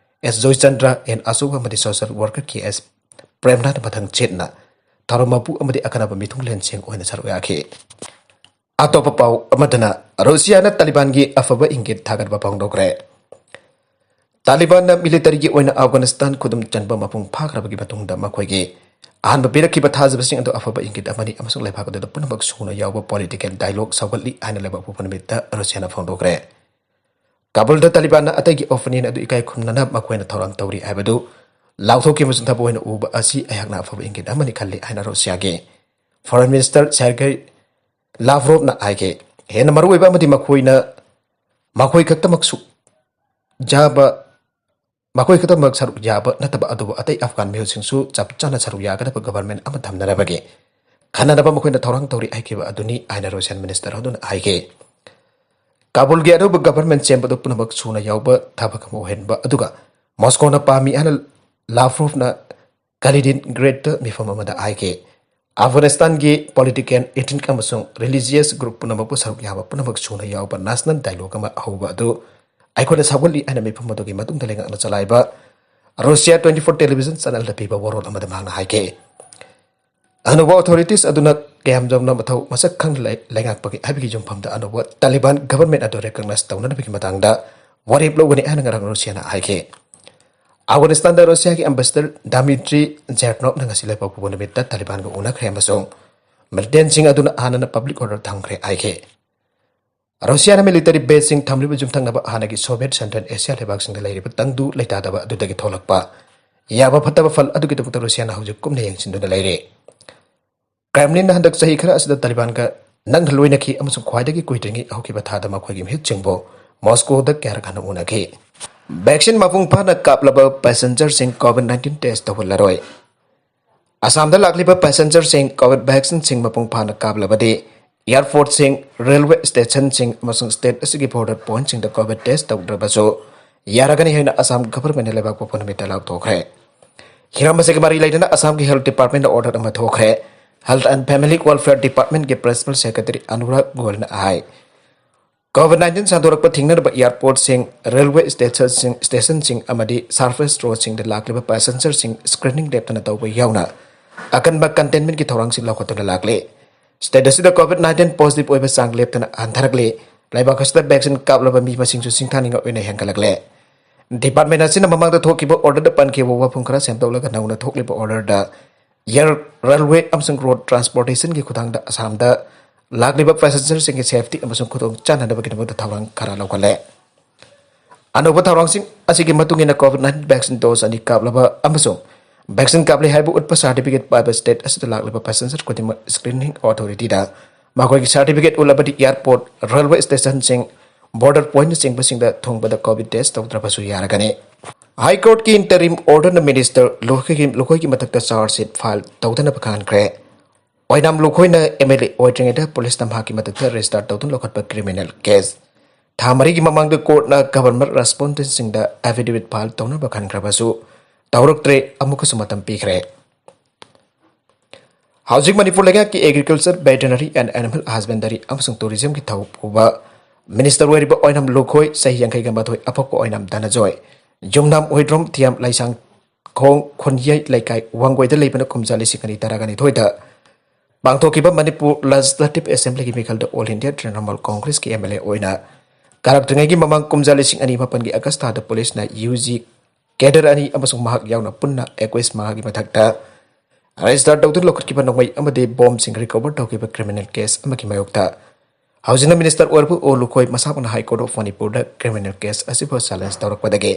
ꯑꯦꯁ ꯖꯣꯏꯆꯟꯗ꯭ꯔ, ꯑꯦꯟ ꯑꯁꯣꯛ ꯑꯃꯗꯤ ꯁꯣꯁꯤꯌꯦꯜ ꯋꯥꯔꯀꯔ ꯀꯦ ꯑꯦꯁ ꯄ꯭ꯔꯦꯝꯅꯥꯊ ꯃꯊꯪ ꯆꯦꯠꯅ ꯊꯧꯔꯝ ꯃꯄꯨ ꯑꯃꯗꯤ ꯑꯈꯟꯅꯕ ꯃꯤꯊꯨꯡꯂꯦꯟꯁꯤꯡ ꯑꯣꯏꯅ ꯁꯔꯨꯛ ꯌꯥꯈꯤ꯫ ꯑꯇꯣꯞꯄ ꯄꯥꯎ ꯑꯃꯗꯅ ꯔꯨꯁꯤꯌꯥꯅ ꯇꯥꯂꯤꯕꯥꯟꯒꯤ ꯑꯐꯕ ꯏꯪꯒꯤꯠ ꯊꯥꯒꯠꯄ ꯐꯣꯡꯗꯣꯛꯈ꯭ꯔꯦ꯫ ꯇꯥꯂꯤꯕꯥꯟꯅ ꯃꯤꯂꯤꯇꯔꯤꯒꯤ ꯑꯣꯏꯅ ꯑꯐꯒꯥꯅꯤꯁꯇꯥꯟ ꯈꯨꯗꯨꯝ ꯆꯟꯕ ꯃꯄꯨꯡ ꯐꯥꯈ꯭ꯔꯕꯒꯤ ꯃꯇꯨꯡꯗ ꯃꯈꯣꯏꯒꯤ ꯑꯍꯥꯟꯕ ꯄꯤꯔꯛꯈꯤꯕ ꯊꯥꯖꯕꯁꯤꯡ ꯑꯗꯨ ꯑꯐꯕ ꯏꯪꯒꯤꯠ ꯑꯃꯅꯤ ꯑꯃꯁꯨꯡ ꯂꯩꯕꯥꯛ ꯑꯗꯨꯗ ꯄꯨꯝꯅꯃꯛ ꯁꯨꯅ ꯌꯥꯎꯕ ꯄꯣꯂꯤꯇꯤꯀꯦꯜ ꯗꯥꯏꯂꯣꯒ ꯁꯧꯒꯠꯂꯤ ꯍꯥꯏꯅ ꯂꯩꯕꯥꯛ ꯄꯣꯛꯄ ꯅꯨꯃꯤꯠꯇ ꯔꯨꯁꯤꯌꯥꯅ ꯐꯣꯡꯗꯣꯛꯈ꯭ꯔꯦ꯫ ꯀꯥꯕꯨꯜꯗ ꯇꯥꯂꯤꯕꯥꯟꯅ ꯑꯇꯩꯒꯤ ꯑꯣꯄꯤꯅꯤꯌꯟ ꯑꯗꯨ ꯏꯀꯥꯏ ꯈꯨꯝꯅꯅ ꯃꯈꯣꯏꯅ ꯊꯧꯔꯥꯡ ꯇꯧꯔꯤ ꯍꯥꯏꯕꯗꯨ ꯂꯥꯎꯊꯣꯛꯈꯤꯕ ꯑꯃꯁꯨꯡ ꯊꯕꯛ ꯑꯣꯏꯅ ꯎꯕ ꯑꯁꯤ ꯑꯩꯍꯥꯛꯅ ꯑꯐꯕ ꯏꯪꯒꯤꯠ ꯑꯃꯅꯤ ꯈꯜꯂꯤ ꯍꯥꯏꯅ ꯔꯨꯁꯤꯌꯥꯒꯤ ꯐꯣꯔꯦꯟ ꯃꯤꯅꯤꯁꯇꯔ ꯁꯦꯔꯒꯦ ꯂꯥꯚ꯭ꯔꯣꯚꯅ ꯍꯥꯏꯈꯤ꯫ ꯍꯦꯟꯅ ꯃꯔꯨꯑꯣꯏꯕ ꯑꯃꯗꯤ ꯃꯈꯣꯏꯅ ꯃꯈꯣꯏ ꯈꯛꯇꯃꯛꯁꯨ ꯌꯥꯕ ꯃꯈꯣꯏ ꯈꯛꯇꯃꯛ ꯁꯔꯨꯛ ꯌꯥꯕ ꯅꯠꯇꯕ ꯑꯗꯨꯕꯨ ꯑꯇꯩ ꯑꯐꯒꯥꯟ ꯃꯤꯑꯣꯏꯁꯤꯡꯁꯨ ꯆꯞ ꯆꯥꯅ ꯁꯔꯨꯛ ꯌꯥꯒꯗꯕ ꯒꯚꯔꯟꯃꯦꯟꯠ ꯑꯃ ꯊꯝꯅꯅꯕꯒꯤ ꯈꯟꯅꯅꯕ ꯃꯈꯣꯏꯅ ꯊꯧꯔꯥꯡ ꯇꯧꯔꯤ ꯍꯥꯏꯈꯤꯕ ꯑꯗꯨꯅꯤ ꯍꯥꯏꯅ ꯔꯨꯁꯤꯌꯥꯟ ꯃꯤꯅꯤꯁꯇꯔ ꯑꯗꯨꯅ ꯍꯥꯏꯈꯤ꯫ ꯀꯥꯕꯨꯜꯒꯤ ꯑꯅꯧꯕ ꯒꯚꯔꯟꯃꯦꯟꯠ ꯁꯦꯝꯕꯗꯨ ꯄꯨꯝꯅꯃꯛ ꯁꯨꯅ ꯌꯥꯎꯕ ꯊꯕꯛ ꯑꯃ ꯑꯣꯏꯍꯟꯕ ꯑꯗꯨꯒ ꯃꯣꯁꯀꯣꯅ ꯄꯥꯝꯃꯤ ꯍꯥꯏꯅ ꯂꯥꯚ꯭ꯔꯣꯚꯅ ꯀꯥꯂꯤꯅꯤꯟꯒ꯭ꯔꯦꯗꯇ ꯃꯤꯐꯝ ꯑꯃꯗ ꯍꯥꯏꯈꯤ꯫ ꯑꯐꯒꯥꯅꯤꯁꯇꯥꯟꯒꯤ ꯄꯣꯂꯤꯇꯤꯀꯦꯜ, ꯏꯊꯅꯤꯛ ꯑꯃꯁꯨꯡ ꯔꯤꯂꯤꯖꯤꯌꯁ ꯒ꯭ꯔꯨꯞ ꯄꯨꯝꯅꯃꯛꯄꯨ ꯁꯔꯨꯛ ꯌꯥꯕ ꯄꯨꯝꯅꯃꯛ ꯁꯨꯅ ꯌꯥꯎꯕ ꯅꯦꯁꯅꯦꯜ ꯗꯥꯏꯂꯣꯒ ꯑꯃ ꯍꯧꯕ ꯑꯗꯨ ꯑꯩꯈꯣꯏꯅ ꯁꯧꯒꯠꯂꯤ ꯍꯥꯏꯅ ꯃꯤꯐꯝ ꯑꯗꯨꯒꯤ ꯃꯇꯨꯡꯗ ꯂꯩꯉꯥꯛꯅ ꯆꯂꯥꯏꯕ ꯔꯨꯁꯤꯌꯥ ꯇ꯭ꯋꯦꯟꯇꯤ ꯐꯣꯔ ꯇꯦꯂꯤꯚꯤꯖꯟ ꯆꯦꯅꯦꯜꯗ ꯄꯤꯕ ꯋꯥꯔꯣꯜ ꯑꯃꯗ ꯃꯍꯥꯛꯅ ꯍꯥꯏꯈꯤ꯫ ꯑꯅꯧꯕ ꯑꯣꯊꯣꯔꯤꯇꯤꯁ ꯑꯗꯨꯅ ꯀꯌꯥꯝ ꯌꯥꯝꯅ ꯃꯊꯧ ꯃꯁꯛ ꯈꯪꯅ ꯂꯩ-, ꯂꯩꯉꯥꯛꯄꯒꯦ ꯍꯥꯏꯕꯒꯤ ꯌꯨꯝꯐꯝꯗ ꯑꯅꯧꯕ ꯇꯥꯂꯤꯕꯥꯟ ꯒꯚꯔꯟꯃꯦꯟꯠ ꯑꯗꯨ ꯔꯤꯀꯣꯒꯅꯥꯏꯖ ꯇꯧꯅꯅꯕꯒꯤ ꯃꯇꯥꯡꯗ ꯋꯥꯔꯦꯞ ꯂꯧꯒꯅꯤ ꯍꯥꯏꯅ ꯉꯔꯥꯡ ꯔꯨꯁꯤꯌꯥꯅ ꯍꯥꯏꯈꯤ꯫ ꯑꯐꯒꯥꯅꯤꯁꯇꯥꯟꯗ ꯔꯨꯁꯤꯌꯥꯒꯤ ꯑꯦꯝꯕꯦꯁꯦꯗꯔ ꯗꯥꯃꯤꯇ꯭ꯔꯤ ꯖꯦꯔꯅꯣꯚꯅ ꯉꯁꯤ ꯂꯩꯕꯥꯛ ꯄꯣꯛꯄ ꯅꯨꯃꯤꯠꯇ ꯇꯥꯂꯤꯕꯥꯟꯒ ꯎꯅꯈ꯭ꯔꯦ ꯑꯃꯁꯨꯡ ꯃꯤꯂꯤꯇꯦꯟꯁꯤꯡ ꯑꯗꯨꯅ ꯍꯥꯟꯅꯅ ꯄꯕ꯭ꯂꯤꯛ ꯑꯣꯔꯗꯔ ꯊꯝꯈ꯭ꯔꯦ ꯍꯥꯏꯈꯤ꯫ ꯔꯨꯁꯤꯌꯥꯅ ꯃꯤꯂꯤꯇꯔꯤ ꯕꯦꯖꯁꯤꯡ ꯊꯝꯂꯤꯕ ꯌꯨꯝꯊꯪꯅꯕ ꯍꯥꯟꯅꯒꯤ ꯁꯣꯚꯤꯌꯦꯠ ꯁꯦꯟꯇ꯭ꯔꯦꯜ ꯑꯦꯁꯤꯌꯥ ꯂꯩꯕꯥꯛꯁꯤꯡꯗ ꯂꯩꯔꯤꯕ ꯇꯪꯗꯨ ꯂꯩꯇꯥꯗꯕ ꯑꯗꯨꯗꯒꯤ ꯊꯣꯛꯂꯛꯄ ꯌꯥꯕ ꯐꯠꯇꯕ ꯐꯜ ꯑꯗꯨꯒꯤꯗꯃꯛꯇ ꯔꯨꯁꯤꯌꯥꯅ ꯍꯧꯖꯤꯛ ꯀꯨꯞꯅ ꯌꯦꯡꯁꯤꯟꯗꯨꯅ ꯂꯩꯔꯤ꯫ ꯀ꯭ꯔꯦꯝꯂꯤꯟꯅ ꯍꯟꯗꯛ ꯆꯍꯤ ꯈꯔ ꯑꯁꯤꯗ ꯇꯥꯂꯤꯕꯥꯟꯒ ꯅꯪ ꯂꯣꯏꯅꯈꯤ ꯑꯃꯁꯨꯡ ꯈ꯭ꯋꯥꯏꯗꯒꯤ ꯀꯨꯏꯗ꯭ꯔꯤꯉꯩ ꯍꯧꯈꯤꯕ ꯊꯥꯗ ꯃꯈꯣꯏꯒꯤ ꯃꯤꯍꯨꯠꯁꯤꯡꯕꯨ ꯃꯣꯁꯀꯣꯗ ꯀꯌꯥꯔꯛ ꯍꯟꯅ ꯎꯅꯈꯤ꯫ ꯚꯦꯛꯁꯤꯟ ꯃꯄꯨꯡ ꯐꯥꯅ ꯀꯥꯞꯂꯕ ꯄꯦꯁꯦꯟꯖꯔꯁꯤꯡ ꯀꯣꯚꯤꯗ ꯅꯥꯏꯟꯇꯤꯟ ꯇꯦꯁ ꯇꯧꯍꯜꯂꯔꯣꯏ꯫ ꯑꯁꯥꯝꯗ ꯂꯥꯛꯂꯤꯕ ꯄꯦꯁꯦꯟꯖꯔꯁꯤꯡ ꯀꯣꯚꯤꯗ ꯚꯦꯛꯁꯤꯟꯁꯤꯡ ꯃꯄꯨꯡ ꯐꯥꯅ ꯀꯥꯞꯂꯕꯗꯤ, ꯑꯦꯌꯔꯄꯣꯔꯠꯁꯤꯡ, ꯔꯦꯜꯋꯦ ꯁ꯭ꯇꯦꯁꯟꯁꯤꯡ ꯑꯃꯁꯨꯡ ꯁ꯭ꯇꯦꯠ ꯑꯁꯤꯒꯤ ꯕꯣꯔꯗꯔ ꯄꯣꯏꯟꯠꯁꯤꯡꯗ ꯀꯣꯚꯤꯗ ꯇꯦꯁ꯭ꯠ ꯇꯧꯗ꯭ꯔꯕꯁꯨ ꯌꯥꯔꯒꯅꯤ ꯍꯥꯏꯅ ꯑꯁꯥꯝ ꯒꯚꯔꯟꯃꯦꯟꯠꯅ ꯂꯩꯕꯥꯛ ꯄꯣꯛꯄ ꯅꯨꯃꯤꯠꯇ ꯂꯥꯎꯊꯣꯛꯈ꯭ꯔꯦ꯫ ꯍꯤꯔꯝ ꯑꯁꯤꯒꯤ ꯃꯔꯤ ꯂꯩꯅꯅ ꯑꯁꯥꯝꯒꯤ ꯍꯦꯜꯊ ꯗꯤꯄꯥꯔꯠꯃꯦꯟꯠꯅ ꯑꯣꯔꯗꯔ ꯑꯃ ꯊꯣꯛꯈ꯭ꯔꯦ꯫ ꯍꯦꯜꯊ ꯑꯦꯟꯗ ꯐꯦꯃꯤꯂꯤ ꯋꯦꯜꯐꯤꯌꯔ ꯗꯤꯄꯥꯔꯠꯃꯦꯟꯠꯀꯤ ꯄ꯭ꯔꯤꯟꯁꯤꯄꯥꯜ ꯁꯦꯀ꯭ꯔꯦꯇꯔꯤ ꯑꯅꯨꯔꯥꯒ ꯒꯣꯌꯜꯅ ꯍꯥꯏ, ꯀꯣꯚꯤꯗ ꯅꯥꯏꯟꯇꯤꯟ ꯁꯟꯗꯣꯔꯛꯄ ꯊꯤꯡꯅꯅꯕ ꯑꯦꯌꯔꯄꯣꯔꯠꯁꯤꯡ, ꯔꯦꯜꯋꯦ ꯁ꯭ꯇꯦꯁꯟꯁꯤꯡ, ꯁ꯭ꯇꯦꯁꯟꯁꯤꯡ ꯑꯃꯗꯤ ꯁꯔꯐꯦꯁ ꯔꯣꯗꯁꯤꯡꯗ ꯂꯥꯛꯂꯤꯕ ꯄꯦꯁꯦꯟꯖꯔꯁꯤꯡ ꯁ꯭ꯀ꯭ꯔꯤꯅꯤꯡ ꯂꯦꯞꯇꯅ ꯇꯧꯕ ꯌꯥꯎꯅ ꯑꯀꯟꯕ ꯀꯟꯇꯦꯟꯃꯦꯟꯠꯀꯤ ꯊꯧꯔꯥꯡꯁꯤꯡ ꯂꯧꯈꯠꯇꯨꯅ ꯂꯥꯛꯂꯤ꯫ ꯁ꯭ꯇꯦꯠ ꯑꯁꯤꯗ ꯀꯣꯚꯤꯗ ꯅꯥꯏꯟꯇꯤꯟ ꯄꯣꯖꯤꯇꯤꯚ ꯑꯣꯏꯕ ꯆꯥꯡ ꯂꯦꯞꯇꯅ ꯍꯟꯊꯔꯛꯂꯤ꯫ ꯂꯩꯕꯥꯛ ꯑꯁꯤꯗ ꯚꯦꯛꯁꯤꯟ ꯀꯥꯞꯂꯕ ꯃꯤ ꯃꯁꯤꯡꯁꯨ ꯁꯤꯡꯊꯥꯅꯤꯡꯉꯥꯏ ꯑꯣꯏꯅ ꯍꯦꯟꯒꯠꯂꯛꯂꯦ꯫ ꯗꯤꯄꯥꯔꯠꯃꯦꯟꯠ ꯑꯁꯤꯅ ꯃꯃꯥꯡꯗ ꯊꯣꯛꯈꯤꯕ ꯑꯣꯔꯗꯔꯗ ꯄꯟꯈꯤꯕ ꯋꯥꯐꯝ ꯈꯔ ꯁꯦꯝꯗꯣꯛꯂꯒ ꯅꯧꯅ ꯊꯣꯛꯂꯤꯕ ꯑꯣꯔꯗꯔꯗ ꯑꯦꯌꯔ, ꯔꯦꯜꯋꯦ ꯑꯃꯁꯨꯡ ꯔꯣꯗ ꯇ꯭ꯔꯥꯟꯁꯄꯣꯔꯇꯦꯁꯟꯒꯤ ꯈꯨꯠꯊꯥꯡꯗ ꯑꯁꯥꯝꯗ ꯂꯥꯛꯂꯤꯕ ꯄꯦꯁꯦꯟꯖꯔꯁꯤꯡꯒꯤ ꯁꯦꯐꯇꯤ ꯑꯃꯁꯨꯡ ꯈꯨꯗꯣꯡ ꯆꯥꯅꯅꯕꯒꯤꯗꯃꯛꯇ ꯊꯧꯔꯥꯡ ꯈꯔ ꯂꯧꯈꯠꯂꯦ꯫ ꯑꯅꯧꯕ ꯊꯧꯔꯥꯡꯁꯤꯡ ꯑꯁꯤꯒꯤ ꯃꯇꯨꯡ ꯏꯟꯅ ꯀꯣꯚꯤꯗ ꯅꯥꯏꯟꯇꯤꯟ ꯚꯦꯛꯁꯤꯟ ꯗꯣꯖ ꯑꯅꯤ ꯀꯥꯞꯂꯕ ꯑꯃꯁꯨꯡ ꯚꯦꯛꯁꯤꯟ ꯀꯥꯞꯂꯤ ꯍꯥꯏꯕ ꯎꯠꯄ ꯁꯥꯔꯇꯤꯐꯤꯀꯦꯠ ꯄꯥꯏꯕ ꯁ꯭ꯇꯦꯠ ꯑꯁꯤꯗ ꯂꯥꯛꯂꯤꯕ ꯄꯦꯁꯦꯟꯖꯔ ꯈꯨꯗꯤꯡꯃꯛ ꯁ꯭ꯀ꯭ꯔꯤꯅꯤꯡ ꯑꯣꯊꯣꯔꯤꯇꯤꯗ ꯃꯈꯣꯏꯒꯤ ꯁꯥꯔꯇꯤꯐꯤꯀꯦꯠ ꯎꯠꯂꯕꯗꯤ ꯑꯦꯌꯔꯄꯣꯔꯠ, ꯔꯦꯜꯋꯦ ꯁ꯭ꯇꯦꯁꯟꯁꯤꯡ, ꯕꯣꯔꯗꯔ ꯄꯣꯏꯟꯠꯅꯆꯤꯡꯕꯁꯤꯡꯗ ꯊꯨꯡꯕꯗ ꯀꯣꯚꯤꯗ ꯇꯦꯁ꯭ꯠ ꯇꯧꯗ꯭ꯔꯕꯁꯨ ꯌꯥꯔꯒꯅꯤ꯫ ꯍꯥꯏ ꯀꯣꯔꯠꯀꯤ ꯏꯟꯇꯔꯤꯝ ꯑꯣꯔꯗꯔꯅ ꯃꯤꯅꯤꯁꯇꯔ ꯂꯨꯈꯣꯏꯒꯤ, ꯂꯨꯈꯣꯏꯒꯤ ꯃꯊꯛꯇ ꯆꯥꯔꯖ ꯁꯤꯠ ꯐꯥꯏꯜ ꯇꯧꯗꯅꯕ ꯈꯪꯍꯟꯈ꯭ꯔꯦ꯫ ꯑꯣꯏꯅꯥꯝ ꯂꯨꯈꯣꯏꯅ ꯑꯦꯝ ꯑꯦꯜ ꯑꯦ ꯑꯣꯏꯗ꯭ꯔꯤꯉꯩꯗ ꯄꯨꯂꯤꯁꯅ ꯃꯍꯥꯛꯀꯤ ꯃꯊꯛꯇ ꯔꯦꯖꯤꯁꯇꯥꯔ ꯇꯧꯗꯨꯅ ꯂꯧꯈꯠꯄ ꯀ꯭ꯔꯤꯃꯤꯅꯦꯜ ꯀꯦꯁ꯫ ꯊꯥ ꯃꯔꯤꯒꯤ ꯃꯃꯥꯡꯗ ꯀꯣꯔꯠꯅ ꯒꯚꯔꯅꯃꯦꯟꯠ ꯔꯦꯁꯄꯣꯟꯗꯦꯟꯠꯁꯤꯡꯗ ꯑꯦꯐꯤꯗꯦꯕꯤꯠ ꯐꯥꯏꯜ ꯇꯧꯅꯕ ꯈꯟꯈ꯭ꯔꯕꯁꯨ ꯇꯧꯔꯛꯇ꯭ꯔꯦ, ꯑꯃꯨꯛꯀꯁꯨ ꯃꯇꯝ ꯄꯤꯈ꯭ꯔꯦ꯫ ꯍꯧꯖꯤꯛ ꯃꯅꯤꯄꯨꯔ ꯂꯩꯉꯥꯛꯀꯤ ꯑꯦꯒ꯭ꯔꯤꯀꯜꯆꯔ, ꯚꯦꯇꯦꯅꯔꯤ ꯑꯦꯟ ꯑꯦꯅꯤꯃꯦꯜ ꯍꯁꯕꯦꯟꯗꯔꯤ ꯑꯃꯁꯨꯡ ꯇꯨꯔꯤꯖꯝꯒꯤ ꯊꯧ ꯄꯨꯕ ꯃꯤꯅꯤꯁꯇꯔ ꯑꯣꯏꯔꯤꯕ ꯑꯣꯏꯅꯥꯝ ꯂꯨꯈꯣꯏ, ꯆꯍꯤ ꯌꯥꯡꯈꯩꯒ ꯃꯥꯊꯣꯏ, ꯑꯄꯣꯛꯄ ꯑꯣꯏꯅꯥꯝ ꯙꯅꯖꯣꯏ, ꯌꯨꯝꯅꯥꯝ ꯍꯨꯏꯗ꯭ꯔꯣꯝ ꯊꯤꯌꯥꯝ ꯂꯥꯏꯁꯥꯡ ꯈꯣꯡ ꯈꯨꯟꯌꯩ ꯂꯩꯀꯥꯏ ꯋꯥꯡꯒꯣꯏꯗ ꯂꯩꯕꯅ ꯀꯨꯝꯖꯥ ꯂꯤꯁꯤꯡ ꯑꯅꯤ ꯇꯔꯥꯒ ꯅꯤꯊꯣꯏꯗ ꯄꯥꯡꯊꯣꯛꯈꯤꯕ ꯃꯅꯤꯄꯨꯔ ꯂꯦꯖꯤꯁꯂꯦꯇꯤꯚ ꯑꯦꯁꯦꯝꯕ꯭ꯂꯤꯒꯤ ꯃꯤꯈꯜꯗ ꯑꯣꯜ ꯏꯟꯗꯤꯌꯥ ꯇ꯭ꯔꯤꯅꯃꯨꯜ ꯀꯣꯡꯒ꯭ꯔꯦꯁꯀꯤ ꯑꯦꯝ ꯑꯦꯜ ꯑꯦ ꯑꯣꯏꯅ ꯀꯥꯔꯛꯇ꯭ꯔꯤꯉꯩꯒꯤ ꯃꯃꯥꯡ ꯀꯨꯝꯖꯥ ꯂꯤꯁꯤꯡ ꯑꯅꯤ ꯃꯥꯄꯟꯒꯤ ꯑꯥꯒꯁ꯭ꯠ ꯊꯥꯗ ꯄꯨꯂꯤꯁꯅ ꯌꯨ ꯖꯤ ꯀꯦꯗꯔ ꯑꯅꯤ ꯑꯃꯁꯨꯡ ꯃꯍꯥꯛ ꯌꯥꯎꯅ ꯄꯨꯟꯅ ꯑꯦꯀꯨꯏꯁ ꯃꯉꯥꯒꯤ ꯃꯊꯛꯇ ꯔꯦꯖꯤꯁꯇꯥꯔ ꯇꯧꯗꯨꯅ ꯂꯧꯈꯠꯈꯤꯕ ꯅꯣꯡꯃꯩ ꯑꯃꯗꯤ ꯕꯣꯝꯁꯤꯡ ꯔꯤꯀꯣꯚꯔ ꯇꯧꯈꯤꯕ ꯀ꯭ꯔꯤꯃꯤꯅꯦꯜ ꯀꯦꯁ ꯑꯃꯒꯤ ꯃꯥꯌꯣꯛꯇ ꯍꯧꯖꯤꯛꯅ ꯃꯤꯅꯤꯁꯇꯔ ꯑꯣꯏꯔꯕ ꯑꯣ ꯂꯨꯈꯣꯏ ꯃꯁꯥꯃꯛꯅ ꯍꯥꯏ ꯀꯣꯔꯠ ꯑꯣꯐ ꯃꯅꯤꯄꯨꯔꯗ ꯀ꯭ꯔꯤꯃꯤꯅꯦꯜ ꯀꯦꯁ ꯑꯁꯤꯕꯨ ꯆꯦꯂꯦꯟꯖ ꯇꯧꯔꯛꯄꯗꯒꯤ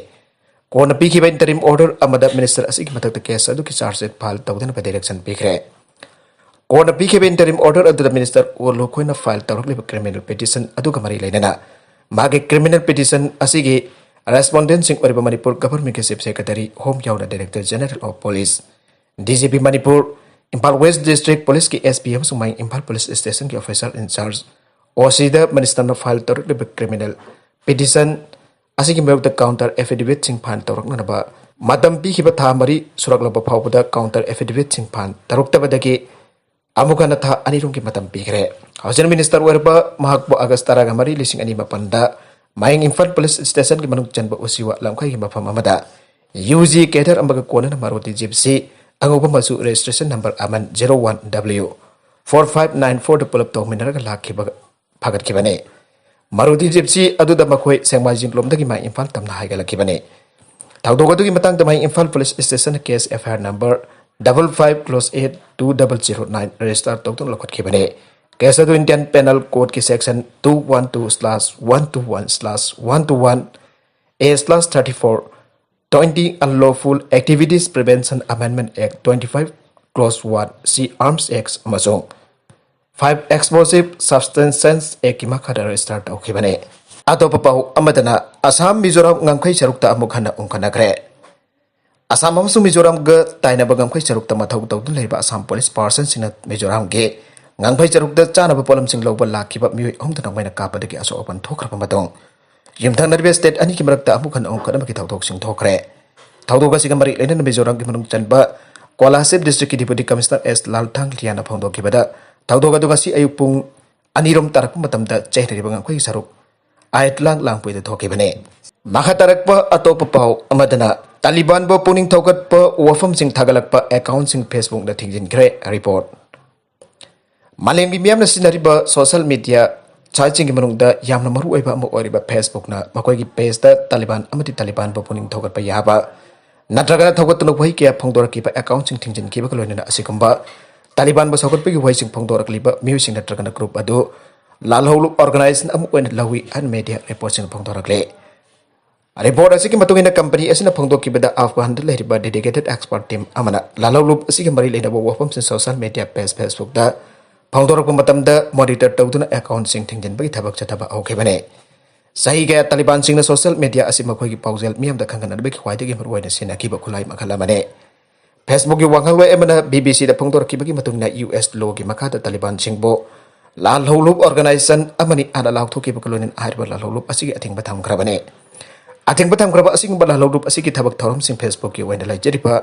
ꯀꯣꯔꯠꯅ ꯄꯤꯈꯤꯕ ꯏꯟꯇꯔꯤꯝ ꯑꯣꯔꯗꯔ ꯑꯃꯗ ꯃꯤꯅꯤꯁꯇꯔ ꯑꯁꯤꯒꯤ ꯃꯊꯛꯇ ꯀꯦꯁ ꯑꯗꯨꯒꯤ ꯆꯥꯔꯖ ꯁꯤꯠ ꯐꯥꯏꯜ ꯇꯧꯗꯅꯕ ꯗꯥꯏꯔꯦꯛꯁꯟ ꯄꯤꯈ꯭ꯔꯦ꯫ ꯀꯣꯔꯠꯅ ꯄꯤꯈꯤꯕ ꯏꯟꯇꯔꯤꯝ ꯑꯣꯔꯗꯔ ꯑꯗꯨꯗ ꯃꯤꯅꯤꯁꯇꯔ ꯑꯣ ꯂꯨꯈꯣꯏꯅ ꯐꯥꯏꯜ ꯇꯧꯔꯛꯂꯤꯕ ꯀ꯭ꯔꯤꯃꯤꯅꯦꯜ ꯄꯤꯇꯤꯁꯟ ꯑꯗꯨꯒ ꯃꯔꯤ ꯂꯩꯅꯅ ꯃꯥꯒꯤ ꯀ꯭ꯔꯤꯃꯤꯅꯦꯜ ꯄꯤꯇꯤꯁꯟ ꯑꯁꯤꯒꯤ ꯔꯦꯁꯄꯣꯟꯗꯦꯟꯠꯁꯤꯡ ꯑꯣꯏꯔꯤꯕ ꯃꯅꯤꯄꯨꯔ ꯒꯚꯔꯟꯃꯦꯟꯠꯀꯤ ꯆꯤꯐ ꯁꯦꯀ꯭ꯔꯦꯇꯔꯤ, ꯍꯣꯝ ꯌꯥꯎꯅ director general of police, DGP Manipur, Imphal west district ꯄꯨꯂꯤꯁꯀꯤ SP ꯑꯃꯁꯨꯡ ꯃꯌꯥꯡ ꯏꯝꯐꯥꯜ ꯄꯨꯂꯤꯁ ꯁ꯭ꯇꯦꯁꯟꯒꯤ ꯑꯣꯐꯤꯁꯥꯔ ꯏꯟꯆꯥꯔꯖ, OCꯗ ꯃꯤꯅꯤꯁꯇꯔꯅ ꯐꯥꯏꯜ ꯇꯧꯔꯛꯂꯤꯕ ꯀ꯭ꯔꯤꯃꯤꯅꯦꯜ ꯄꯤꯇꯤꯁꯟ ꯑꯁꯤꯒꯤ ꯃꯥꯌꯣꯛꯇ ꯀꯥꯎꯟꯇꯔ ꯑꯦꯐꯤꯗꯦꯚꯤꯠꯁꯤꯡ ꯐꯥꯏꯜ ꯇꯧꯔꯛꯅꯅꯕ ꯃꯇꯝ ꯄꯤꯈꯤꯕ ꯊꯥ ꯃꯔꯤ ꯁꯨꯔꯛꯂꯕ ꯐꯥꯎꯕꯗ ꯀꯥꯎꯟꯇꯔ ꯑꯦꯐꯤꯗꯦꯚꯤꯠꯁꯤꯡ ꯐꯥꯏꯜ ꯇꯧꯔꯛꯇꯕꯗꯒꯤ ꯑꯃꯨꯛ ꯍꯟꯅ ꯊꯥ ꯑꯅꯤ ꯔꯣꯝꯒꯤ ꯃꯇꯝ ꯄꯤꯈ꯭ꯔꯦ꯫ ꯍꯥꯎꯁꯤꯡ ꯃꯤꯅꯤꯁꯇꯔ ꯑꯣꯏꯔꯕ ꯃꯍꯥꯛꯄꯨ ꯑꯥꯒꯁ ꯇꯔꯥꯃꯔꯤ, ꯂꯤꯁꯤꯡ ꯑꯅꯤ ꯃꯥꯄꯟꯗ ꯃꯌꯥꯡ ꯏꯝꯐꯥꯜ ꯄꯨꯂꯤꯁ ꯁ꯭ꯇꯦꯁꯟꯒꯤ ꯃꯅꯨꯡ ꯆꯟꯕ ꯎꯆꯤꯋꯥ ꯂꯝꯈꯩꯒꯤ ꯃꯐꯝ ꯑꯃꯗ UG ꯀꯦꯗꯔ ꯑꯃꯒ ꯀꯣꯟꯅꯅ ꯃꯥꯔꯨꯇꯤ ꯖꯤꯞꯁꯤ ꯑꯉꯧꯕ ꯃꯆꯨ, ꯔꯦꯖꯤꯁꯇ꯭ꯔꯦꯁꯟ ꯅꯝꯕꯔ ꯑꯃꯟ zero one W four five nine fourꯗ ꯄꯨꯂꯞ ꯇꯧꯃꯤꯟꯅꯔꯒ ꯂꯥꯛꯈꯤꯕ ꯐꯥꯒꯠꯈꯤꯕꯅꯤ꯫ ꯃꯥꯔꯨꯇꯤ ꯖꯤꯞꯁꯤ ꯑꯗꯨꯗ ꯃꯈꯣꯏ ꯁꯦꯛꯃꯥꯏꯖꯤꯡꯂꯣꯝꯗꯒꯤ ꯃꯌꯥꯡ ꯏꯝꯐꯥꯜ ꯇꯝꯅ ꯍꯥꯏꯒꯠꯂꯛꯈꯤꯕꯅꯤ꯫ ꯊꯧꯗꯣꯛ ꯑꯗꯨꯒꯤ ꯃꯇꯥꯡꯗ ꯃꯌꯥꯡ ꯏꯝꯐꯥꯜ ꯄꯨꯂꯤꯁ ꯁ꯭ꯇꯦꯁꯟꯅ case FIR number double five close eight two double zero nine register ꯇꯧꯗꯨꯅ ꯂꯧꯈꯠꯈꯤꯕꯅꯤ꯫ ꯀꯦꯁ ꯑꯗꯨ Indian Penal Codeꯀꯤ section two one two slash one two one slash one two one A slash thirty four twenty Unlawful Activities Prevention Amendment Act twenty five clause one C Arms Act ꯑꯃꯁꯨꯡ five Explosive Substances Actꯀꯤ ꯃꯈꯥꯗ register ꯇꯧꯈꯤꯕꯅꯤ꯫ ꯑꯇꯣꯞꯄ ꯄꯥꯎ ꯑꯃꯗꯅ, ꯑꯁꯥꯝ ꯃꯤꯖꯣꯔꯥꯝ ꯉꯝꯈꯩ ꯁꯔꯨꯛꯇ ꯑꯃꯨꯛ ꯍꯟꯅ ꯎꯪꯈꯠꯅꯈ꯭ꯔꯦ꯫ ꯑꯁꯥꯝ ꯑꯃꯁꯨꯡ ꯃꯤꯖꯣꯔꯥꯝꯒ ꯇꯥꯏꯅꯕ ꯉꯝꯈꯩ ꯁꯔꯨꯛꯇ ꯃꯊꯧ ꯇꯧꯗꯨꯅ ꯂꯩꯔꯤꯕ ꯑꯁꯥꯝ ꯄꯨꯂꯤꯁ ꯄꯥꯔꯁꯟꯁꯤꯡꯅ ꯃꯤꯖꯣꯔꯥꯝꯒꯤ ꯉꯝꯈꯩ ꯁꯔꯨꯛꯇ ꯆꯥꯅꯕ ꯄꯣꯠꯂꯝꯁꯤꯡ ꯂꯧꯕ ꯂꯥꯛꯈꯤꯕ ꯃꯤꯑꯣꯏ ꯑꯍꯨꯝꯗ ꯅꯣꯡꯃꯩꯅ ꯀꯥꯞꯄꯗꯒꯤ ꯑꯁꯣꯛ ꯑꯄꯟ ꯊꯣꯛꯈ꯭ꯔꯕ ꯃꯇꯨꯡ, ꯌꯨꯝꯊꯪꯅꯔꯤꯕ ꯁ꯭ꯇꯦꯠ ꯑꯅꯤꯒꯤ ꯃꯔꯛꯇ ꯑꯃꯨꯛ ꯍꯟꯅ ꯎꯪꯈꯠꯅꯕꯒꯤ ꯊꯧꯗꯣꯛꯁꯤꯡ ꯊꯣꯛꯈ꯭ꯔꯦ꯫ ꯊꯧꯗꯣꯛ ꯑꯁꯤꯒ ꯃꯔꯤ ꯂꯩꯅꯅ ꯃꯤꯖꯣꯔꯥꯝꯒꯤ ꯃꯅꯨꯡ ꯆꯟꯕ ꯀꯣꯂꯥꯁꯤꯕ ꯗꯤꯁꯇ꯭ꯔꯤꯛꯀꯤ ꯗꯤꯄꯨꯇꯤ ꯀꯃꯤꯁꯅꯔ ꯑꯦꯁ ꯂꯥꯜꯊꯥꯡꯂꯤꯌꯥꯅ ꯐꯣꯡꯗꯣꯛꯈꯤꯕꯗ, ꯊꯧꯗꯣꯛ ꯑꯗꯨ ꯉꯁꯤ ꯑꯌꯨꯛ ꯄꯨꯡ ꯑꯅꯤꯔꯣꯝ ꯇꯥꯔꯛꯄ ꯃꯇꯝꯗ ꯆꯦꯟꯅꯔꯤꯕ ꯉꯝꯈꯩꯒꯤ ꯁꯔꯨꯛ ꯑꯥꯏꯠꯂꯥꯡ ꯂꯥꯡꯄꯨꯏꯗ ꯊꯣꯛꯈꯤꯕꯅꯤ꯫ ꯃꯈꯥ ꯇꯥꯔꯛꯄ ꯑꯇꯣꯞꯄ ꯄꯥꯎ ꯑꯃꯗꯅ, ꯇꯥꯂꯤꯕꯥꯟꯕꯨ ꯄꯨꯛꯅꯤꯡ ꯊꯧꯒꯠꯄ ꯋꯥꯐꯝꯁꯤꯡ ꯊꯥꯒꯠꯂꯛꯄ ꯑꯦꯀꯥꯎꯟꯁꯤꯡ ꯐꯦꯁꯕꯨꯛꯅ ꯊꯤꯡꯖꯤꯟꯈ꯭ꯔꯦ꯫ ꯔꯤꯄꯣꯔꯠ꯫ ꯃꯥꯂꯦꯝꯒꯤ ꯃꯤꯌꯥꯝꯅ ꯁꯤꯖꯤꯟꯅꯔꯤꯕ ꯁꯣꯁꯤꯌꯦꯜ ꯃꯤꯗꯤꯌꯥ ꯁꯥꯏꯠꯁꯤꯡꯒꯤ ꯃꯅꯨꯡꯗ ꯌꯥꯝꯅ ꯃꯔꯨ ꯑꯣꯏꯕ ꯑꯃ ꯑꯣꯏꯔꯤꯕ ꯐꯦꯁꯕꯨꯛꯅ ꯃꯈꯣꯏꯒꯤ ꯄꯦꯖꯇ ꯇꯥꯂꯤꯕꯥꯟ ꯑꯃꯗꯤ ꯇꯥꯂꯤꯕꯥꯟꯕꯨ ꯄꯨꯛꯅꯤꯡ ꯊꯧꯒꯠꯄ ꯌꯥꯕ ꯅꯠꯇ꯭ꯔꯒꯅ ꯊꯧꯒꯠꯇꯨꯅ ꯋꯥꯍꯩ ꯀꯌꯥ ꯐꯣꯡꯗꯣꯔꯛꯈꯤꯕ ꯑꯦꯀꯥꯎꯟꯁꯤꯡ ꯊꯤꯡꯖꯤꯟꯈꯤꯕꯒ ꯂꯣꯏꯅꯅ ꯑꯁꯤꯒꯨꯝꯕ ꯇꯥꯂꯤꯕꯥꯟꯕꯨ ꯁꯧꯒꯠꯄꯒꯤ ꯋꯥꯍꯩꯁꯤꯡ ꯐꯣꯡꯗꯣꯔꯛꯂꯤꯕ ꯃꯤꯑꯣꯏꯁꯤꯡ ꯅꯠꯇ꯭ꯔꯒꯅ ꯒ꯭ꯔꯨꯞ ꯑꯗꯨ ꯂꯥꯜꯍꯧꯂꯨꯞ ꯑꯣꯔꯒꯅꯥꯏꯖꯦꯁꯟ ꯑꯃ ꯑꯣꯏꯅ ꯂꯧꯏ ꯍꯥꯏꯅ ꯃꯤꯗꯤꯌꯥ ꯔꯤꯄꯣꯔꯠꯁꯤꯡꯅ ꯐꯣꯡꯗꯣꯔꯛꯂꯤ꯫ ꯔꯤꯄꯣꯔꯠ ꯑꯁꯤꯒꯤ ꯃꯇꯨꯡ ꯏꯟꯅ, ꯀꯝꯄꯅꯤ ꯑꯁꯤꯅ ꯐꯣꯡꯗꯣꯛꯈꯤꯕꯗ ꯑꯐꯒꯥꯟꯗ ꯂꯩꯔꯤꯕ ꯗꯦꯗꯤꯀꯦꯇꯦꯗ ꯑꯦꯛꯁꯄꯔꯠ ꯇꯤꯝ ꯑꯃꯅ ꯂꯥꯜꯍꯧꯂꯨꯞ ꯑꯁꯤꯒ ꯃꯔꯤ ꯂꯩꯅꯕ ꯋꯥꯐꯝꯁꯤꯡ ꯁꯣꯁꯤꯌꯦꯜ ꯃꯤꯗꯤꯌꯥ ꯄꯦꯖ ꯐꯦꯁꯕꯨꯛꯇ ꯐꯣꯡꯗꯣꯔꯛꯄ ꯃꯇꯝꯗ ꯃꯣꯅꯤꯇꯔ ꯇꯧꯗꯨꯅ ꯑꯦꯀꯥꯎꯟꯁꯤꯡ ꯊꯤꯡꯖꯤꯟꯕꯒꯤ ꯊꯕꯛ ꯆꯠꯊꯕ ꯍꯧꯈꯤꯕꯅꯤ꯫ ꯆꯍꯤ ꯀꯌꯥ ꯇꯥꯂꯤꯕꯥꯟꯁꯤꯡꯅ ꯁꯣꯁꯤꯌꯦꯜ ꯃꯤꯗꯤꯌꯥ ꯑꯁꯤ ꯃꯈꯣꯏꯒꯤ ꯄꯥꯎꯖꯦꯜ ꯃꯤꯌꯥꯝꯗ ꯈꯪꯍꯟꯅꯕꯒꯤ ꯈ꯭ꯋꯥꯏꯗꯒꯤ ꯃꯔꯨꯑꯣꯏꯅ ꯁꯤꯖꯤꯟꯅꯈꯤꯕ ꯈꯨꯠꯂꯥꯏ ꯃꯈꯜ ꯑꯃꯅꯤ꯫ Facebookꯀꯤ ꯋꯥꯉꯥꯡꯂꯣꯏ ꯑꯃꯅ ꯕꯤ ꯕꯤ ꯁꯤꯗ ꯐꯣꯡꯗꯣꯔꯛꯈꯤꯕꯒꯤ ꯃꯇꯨꯡ ꯏꯟꯅ, ꯌꯨ ꯑꯦꯁ ꯂꯣꯒꯤ ꯃꯈꯥꯗ ꯇꯥꯂꯤꯕꯥꯟꯁꯤꯡꯕꯨ ꯂꯥꯜꯍꯧꯂꯨꯞ ꯑꯣꯔꯒꯅꯥꯏꯖꯦꯁꯟ ꯑꯃꯅꯤ ꯍꯥꯏꯅ ꯂꯥꯎꯊꯣꯛꯈꯤꯕꯒ ꯂꯣꯏꯅꯅ ꯍꯥꯏꯔꯤꯕ ꯂꯥꯜꯍꯧꯂꯨꯞ ꯑꯁꯤꯒꯤ ꯑꯊꯤꯡꯕ ꯊꯝꯈ꯭ꯔꯕꯅꯤ꯫ ꯑꯊꯤꯡꯕ ꯊꯝꯈ꯭ꯔꯕ ꯑꯁꯤꯒꯨꯝꯕ ꯂꯥꯜꯍꯧꯂꯨꯞ ꯑꯁꯤꯒꯤ ꯊꯕꯛ ꯊꯧꯔꯝꯁꯤꯡ Facebookꯀꯤ ꯑꯣꯏꯅ ꯂꯩꯖꯔꯤꯕ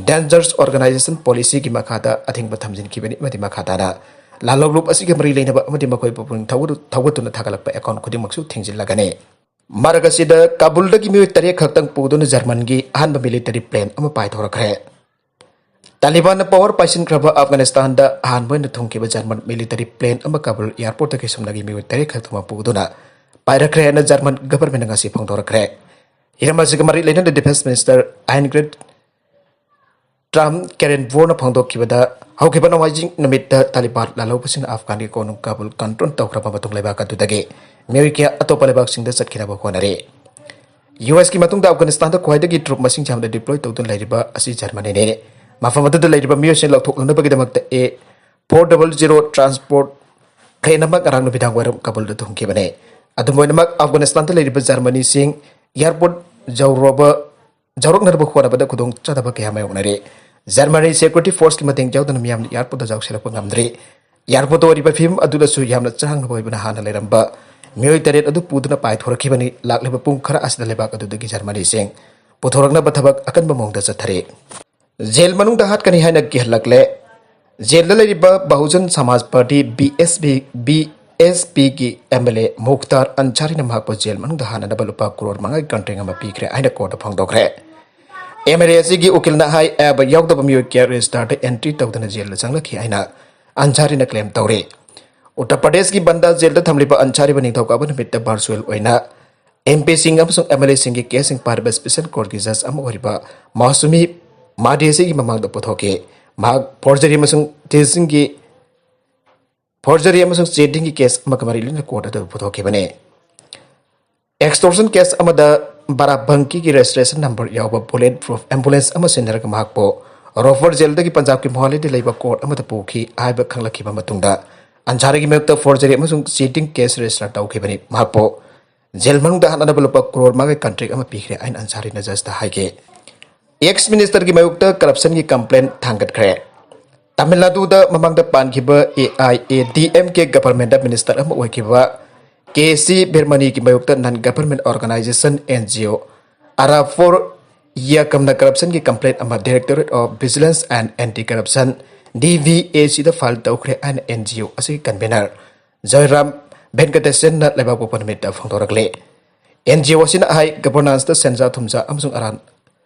Dangerous Organization Policyꯒꯤ ꯃꯈꯥꯗ ꯑꯊꯤꯡꯕ ꯊꯝꯖꯤꯟꯈꯤꯕꯅꯤ ꯑꯃꯗꯤ ꯃꯈꯥ ꯇꯥꯅ ꯂꯥꯜꯍꯧꯂꯨꯞ ꯑꯁꯤꯒ ꯃꯔꯤ ꯂꯩꯅꯕ ꯑꯃꯗꯤ ꯃꯈꯣꯏꯕꯨ ꯄꯨꯛꯅꯤꯡ ꯊꯧꯒꯠ-, ꯊꯧꯒꯠꯇꯨꯅ ꯊꯥꯒꯠꯂꯛꯄ ꯑꯦꯀꯥꯎꯟ ꯈꯨꯗꯤꯡꯃꯛꯁꯨ ꯊꯤꯡꯖꯤꯜꯂꯒꯅꯤ꯫ ꯃꯔꯛ ꯑꯁꯤꯗ ꯀꯥꯕꯨꯜꯗꯒꯤ ꯃꯤꯑꯣꯏ ꯇꯔꯦꯠ ꯈꯛꯇꯪ ꯄꯨꯗꯨꯅ ꯖꯔꯃꯟꯒꯤ ꯑꯍꯥꯟꯕ ꯃꯤꯂꯤꯇꯔꯤ ꯄ꯭ꯂꯦꯟ ꯑꯃ ꯄꯥꯏꯊꯣꯔꯛꯈ꯭ꯔꯦ꯫ ꯇꯥꯂꯤꯕꯥꯟꯅ ꯄꯋꯥꯔ ꯄꯥꯏꯁꯤꯟꯈ꯭ꯔꯕ ꯑꯐꯒꯥꯅꯤꯁꯇꯥꯟꯗ ꯑꯍꯥꯟꯕ ꯑꯣꯏꯅ ꯊꯨꯡꯈꯤꯕ ꯖꯔꯃꯟ ꯃꯤꯂꯤꯇꯔꯤ ꯄ꯭ꯂꯦꯟ ꯑꯃ ꯀꯥꯕꯨꯜ ꯑꯦꯌꯔꯄꯣꯔꯠꯇꯒꯤ ꯁꯨꯞꯅꯒꯤ ꯃꯤꯑꯣꯏ ꯇꯔꯦꯠ ꯈꯛꯇꯃꯛ ꯄꯨꯗꯨꯅ ꯄꯥꯏꯔꯛꯈ꯭ꯔꯦ ꯍꯥꯏꯅ ꯖꯔꯃꯟ ꯒꯚꯔꯟꯃꯦꯟꯠꯅ ꯉꯁꯤ ꯐꯣꯡꯗꯣꯔꯛꯈ꯭ꯔꯦ꯫ ꯍꯤꯔꯝ ꯑꯁꯤꯒ ꯃꯔꯤ ꯂꯩꯅꯅ ꯗꯤꯐꯦꯟꯁ ꯃꯤꯅꯤꯁꯇꯔ ꯑꯥꯏꯟꯒ꯭ꯔꯦꯠ ꯇ꯭ꯔꯥꯝ ꯀꯦꯔꯦꯟꯕꯣꯔꯅ ꯐꯣꯡꯗꯣꯛꯈꯤꯕꯗ, ꯍꯧꯈꯤꯕ ꯅꯣꯡꯃꯥꯏꯖꯤꯡ ꯅꯨꯃꯤꯠꯇ ꯇꯥꯂꯤꯕꯥꯟ ꯂꯥꯜꯍꯧꯕꯁꯤꯡꯅ ꯑꯐꯒꯥꯟꯒꯤ ꯀꯣꯅꯨꯡ ꯀꯥꯕꯨꯜ ꯀꯟꯇ꯭ꯔꯣꯜ ꯇꯧꯈ꯭ꯔꯕ ꯃꯇꯨꯡ ꯂꯩꯕꯥꯛ ꯑꯗꯨꯗꯒꯤ ꯃꯤꯑꯣꯏ ꯀꯌꯥ ꯑꯇꯣꯞꯄ ꯂꯩꯕꯥꯛꯁꯤꯡꯗ ꯆꯠꯈꯤꯅꯕ ꯍꯣꯠꯅꯔꯤ꯫ ꯌꯨ ꯑꯦꯁꯀꯤ ꯃꯇꯨꯡꯗ ꯑꯐꯒꯥꯅꯤꯁꯇꯥꯟꯗ ꯈ꯭ꯋꯥꯏꯗꯒꯤ ꯇ꯭ꯔꯨꯞ ꯃꯁꯤꯡ ꯌꯥꯝꯅ ꯗꯤꯄ꯭ꯂꯣꯏ ꯇꯧꯗꯨꯅ ꯂꯩꯔꯤꯕ ꯑꯁꯤ ꯖꯔꯃꯅꯤꯅꯤ꯫ ꯃꯐꯝ ꯑꯗꯨꯗ ꯂꯩꯔꯤꯕ ꯃꯤꯑꯣꯏꯁꯤꯡ ꯂꯧꯊꯣꯛꯅꯅꯕꯒꯤꯗꯃꯛꯇ A four double zero transport plane ꯑꯃ ꯉꯔꯥꯡ ꯅꯨꯃꯤꯗꯥꯡ ꯋꯥꯏꯔꯝ ꯀꯥꯕꯨꯜꯗ ꯊꯨꯡꯈꯤꯕꯅꯤ꯫ ꯑꯗꯨꯝ ꯑꯣꯏꯅꯃꯛ, ꯑꯐꯒꯥꯅꯤꯁꯇꯥꯟꯗ ꯂꯩꯔꯤꯕ ꯖꯔꯃꯅꯤꯁꯤꯡ ꯑꯦꯌꯔꯄꯣꯔꯠ ꯌꯧꯔꯕ ꯌꯥꯎꯔꯛꯅꯅꯕ ꯍꯣꯠꯅꯕꯗ ꯈꯨꯗꯣꯡꯆꯥꯗꯕ ꯀꯌꯥ ꯃꯥꯌꯣꯛꯅꯔꯤ꯫ ꯖꯔꯃꯅꯤ ꯁꯦꯀ꯭ꯌꯨꯔꯤꯇꯤ ꯐꯣꯔꯁꯀꯤ ꯃꯇꯦꯡ ꯌꯥꯎꯗꯅ ꯃꯤꯌꯥꯝꯅ ꯑꯦꯌꯔꯄꯣꯔꯠꯇ ꯌꯥꯎꯁꯤꯜꯂꯛꯄ ꯉꯝꯗ꯭ꯔꯤ꯫ ꯑꯦꯌꯔꯄꯣꯔꯠꯇ ꯑꯣꯏꯔꯤꯕ ꯐꯤꯕꯝ ꯑꯗꯨꯗꯁꯨ ꯌꯥꯝꯅ ꯆꯔꯥꯡꯅꯕ ꯑꯣꯏꯕꯅ ꯍꯥꯟꯅ ꯂꯩꯔꯝꯕ ꯃꯤꯑꯣꯏ ꯇꯔꯦꯠ ꯑꯗꯨ ꯄꯨꯗꯨꯅ ꯄꯥꯏꯊꯣꯔꯛꯈꯤꯕꯅꯤ꯫ ꯂꯥꯛꯂꯤꯕ ꯄꯨꯡ ꯈꯔ ꯑꯁꯤꯗ ꯂꯩꯕꯥꯛ ꯑꯗꯨꯗꯒꯤ ꯖꯔꯃꯅꯤꯁꯤꯡ ꯄꯨꯊꯣꯔꯛꯅꯕ ꯊꯕꯛ ꯑꯀꯟꯕ ꯃꯑꯣꯡꯗ ꯆꯠꯊꯔꯤ꯫ ꯖꯦꯜ ꯃꯅꯨꯡꯗ ꯍꯥꯠꯀꯅꯤ ꯍꯥꯏꯅ ꯀꯤꯍꯜꯂꯛꯂꯦ꯫ ꯖꯦꯜꯗ ꯂꯩꯔꯤꯕ Bahujan Samaj party, B S P, B S ꯄꯤꯒꯤ ꯑꯦꯝ ꯑꯦꯜ ꯑꯦ ꯃꯨꯈꯇꯥꯔ ꯑꯟꯁꯥꯔꯤꯅ ꯃꯍꯥꯛꯄꯨ ꯖꯦꯜ ꯃꯅꯨꯡꯗ ꯍꯥꯠꯅꯅꯕ ꯂꯨꯄꯥ ꯀ꯭ꯔꯣꯔ ꯃꯉꯥꯒꯤ ꯀꯟꯇ꯭ꯔꯦꯛ ꯑꯃ ꯄꯤꯈ꯭ꯔꯦ ꯍꯥꯏꯅ ꯀꯣꯔꯠꯇ ꯐꯣꯡꯗꯣꯛꯈ꯭ꯔꯦ꯫ ꯑꯦꯝ ꯑꯦꯜ ꯑꯦ ꯑꯁꯤꯒꯤ ꯎꯀꯤꯜꯅ ꯍꯥꯏ, ꯑꯌꯥꯕ ꯌꯥꯎꯗꯕ ꯃꯤꯑꯣꯏ ꯀꯌꯥ ꯔꯦꯖꯤꯁꯇꯥꯔꯗ ꯑꯦꯟꯇ꯭ꯔꯤ ꯇꯧꯗꯅ ꯖꯦꯜꯗ ꯆꯪꯂꯛꯈꯤ ꯍꯥꯏꯅ ꯑꯟꯁꯥꯔꯤꯅ ꯀ꯭ꯂꯦꯝ ꯇꯧꯔꯤ꯫ ꯎꯠꯇꯔ ꯄ꯭ꯔꯗꯦꯁꯀꯤ ꯕꯟꯗꯥ ꯖꯦꯜꯗ ꯊꯝꯂꯤꯕ ꯑꯟꯁꯥꯔꯤꯕꯨ ꯅꯤꯡꯊꯧꯀꯥꯕ ꯅꯨꯃꯤꯠꯇ ꯚꯔꯆꯨꯑꯦꯜ ꯑꯣꯏꯅ ꯑꯦꯝ ꯄꯤꯁꯤꯡ ꯑꯃꯁꯨꯡ ꯑꯦꯝ ꯑꯦꯜ ꯑꯦꯁꯤꯡꯒꯤ ꯀꯦꯁꯁꯤꯡ ꯄꯥꯔꯤꯕ ꯁ꯭ꯄꯦꯁꯦꯜ ꯀꯣꯔꯠꯀꯤ ꯖꯖ ꯑꯃ ꯑꯣꯏꯔꯤꯕ ꯃꯥꯁꯨꯃꯤ ꯃꯥꯗꯦꯁꯤꯒꯤ ꯃꯃꯥꯡꯗ ꯄꯨꯊꯣꯛꯈꯤ꯫ ꯃꯍꯥꯛ ꯐꯣꯔꯖꯔꯤ ꯑꯃꯁꯨꯡ ꯆꯤꯇꯤꯡꯒꯤ, ꯐꯣꯔꯖꯔꯤ ꯑꯃꯁꯨꯡ ꯆꯤꯇꯤꯡꯒꯤ ꯀꯦꯁ ꯑꯃꯒ ꯃꯔꯤ ꯂꯩꯅꯅ ꯀꯣꯔꯠ ꯑꯗꯨꯗ ꯄꯨꯊꯣꯛꯈꯤꯕꯅꯤ꯫ ꯑꯦꯛꯁꯇꯣꯔꯁꯟ ꯀꯦꯁ ꯑꯃꯗ ꯕꯥꯔꯥꯕꯪꯀꯤꯒꯤ ꯔꯦꯖꯤꯁꯇ꯭ꯔꯦꯁꯟ ꯅꯝꯕꯔ ꯌꯥꯎꯕ ꯕꯨꯂꯦꯠ ꯄ꯭ꯔꯨꯐ ꯑꯦꯝꯕꯨꯂꯦꯟꯁ ꯑꯃ ꯁꯤꯖꯤꯟꯅꯔꯒ ꯃꯍꯥꯛꯄꯨ ꯔꯣꯐꯔ ꯖꯦꯜꯗꯒꯤ ꯄꯟꯖꯥꯕꯀꯤ ꯃꯣꯍꯥꯂꯤꯗ ꯂꯩꯕ ꯀꯣꯔꯠ ꯑꯃꯗ ꯄꯨꯈꯤ ꯍꯥꯏꯕ ꯈꯪꯂꯛꯈꯤꯕ ꯃꯇꯨꯡꯗ, ꯑꯟꯁꯥꯔꯤꯒꯤ ꯃꯥꯌꯣꯛꯇ ꯐꯣꯔꯖꯔꯤ ꯑꯃꯁꯨꯡ ꯆꯤꯇꯤꯡ ꯀꯦꯁ ꯔꯦꯖꯤꯁꯇꯔ ꯇꯧꯈꯤꯕꯅꯤ꯫ ꯃꯍꯥꯛꯄꯨ ꯖꯦꯜ ꯃꯅꯨꯡꯗ ꯍꯥꯠꯅꯅꯕ ꯂꯨꯄꯥ ꯀ꯭ꯔꯣꯔ ꯃꯉꯥꯒꯤ ꯀꯟꯇ꯭ꯔꯦꯛ ꯑꯃ ꯄꯤꯈ꯭ꯔꯦ ꯍꯥꯏꯅ ꯑꯟꯁꯥꯔꯤꯅ ꯖꯖꯇ ꯍꯥꯏꯈꯤ꯫ ꯑꯦꯛꯁ ꯃꯤꯅꯤꯁꯇꯔꯒꯤ ꯃꯥꯌꯣꯛꯇ ꯀꯔꯞꯁꯟꯒꯤ ꯀꯝꯄ꯭ꯂꯦꯟ ꯊꯥꯡꯒꯠꯈ꯭ꯔꯦ꯫ ꯇꯥꯃꯤꯜ ꯅꯥꯗꯨꯗ ꯃꯃꯥꯡꯗ ꯄꯥꯟꯈꯤꯕ A I A D M K ꯒꯚꯔꯟꯃꯦꯟꯠꯇ minister ꯑꯃ ꯑꯣꯏꯈꯤꯕ ꯀꯦ ꯁꯤ ꯕꯤꯔꯃꯅꯤꯒꯤ ꯃꯥꯌꯣꯛꯇ non government organization, N G O, ꯑꯔꯥꯐꯣꯔ ꯌꯥꯀꯝꯅ ꯀꯔꯞꯁꯟꯒꯤ ꯀꯝꯄ꯭ꯂꯦꯟ ꯑꯃ Directorate of Vigilance and Anti Corruption, D V A C the file ꯇꯧꯈ꯭ꯔꯦ ꯍꯥꯏꯅ N G O ꯑꯁꯤꯒꯤ ꯀꯟꯚꯦꯅꯔ ꯖꯣꯏꯔꯥꯝ ꯚꯦꯟꯀꯇꯦꯁꯟꯅ ꯂꯩꯕꯥꯛꯄꯣꯛꯄ ꯅꯨꯃꯤꯠꯇ ꯐꯣꯡꯗꯣꯔꯛꯂꯤ꯫ N G O ꯑꯁꯤꯅ ꯍꯥꯏ, ꯒꯚꯔꯅꯥꯟꯁꯇ ꯁꯦꯟꯖꯥ ꯊꯨꯝꯖꯥ ꯑꯃꯁꯨꯡ ꯑꯔꯥꯟ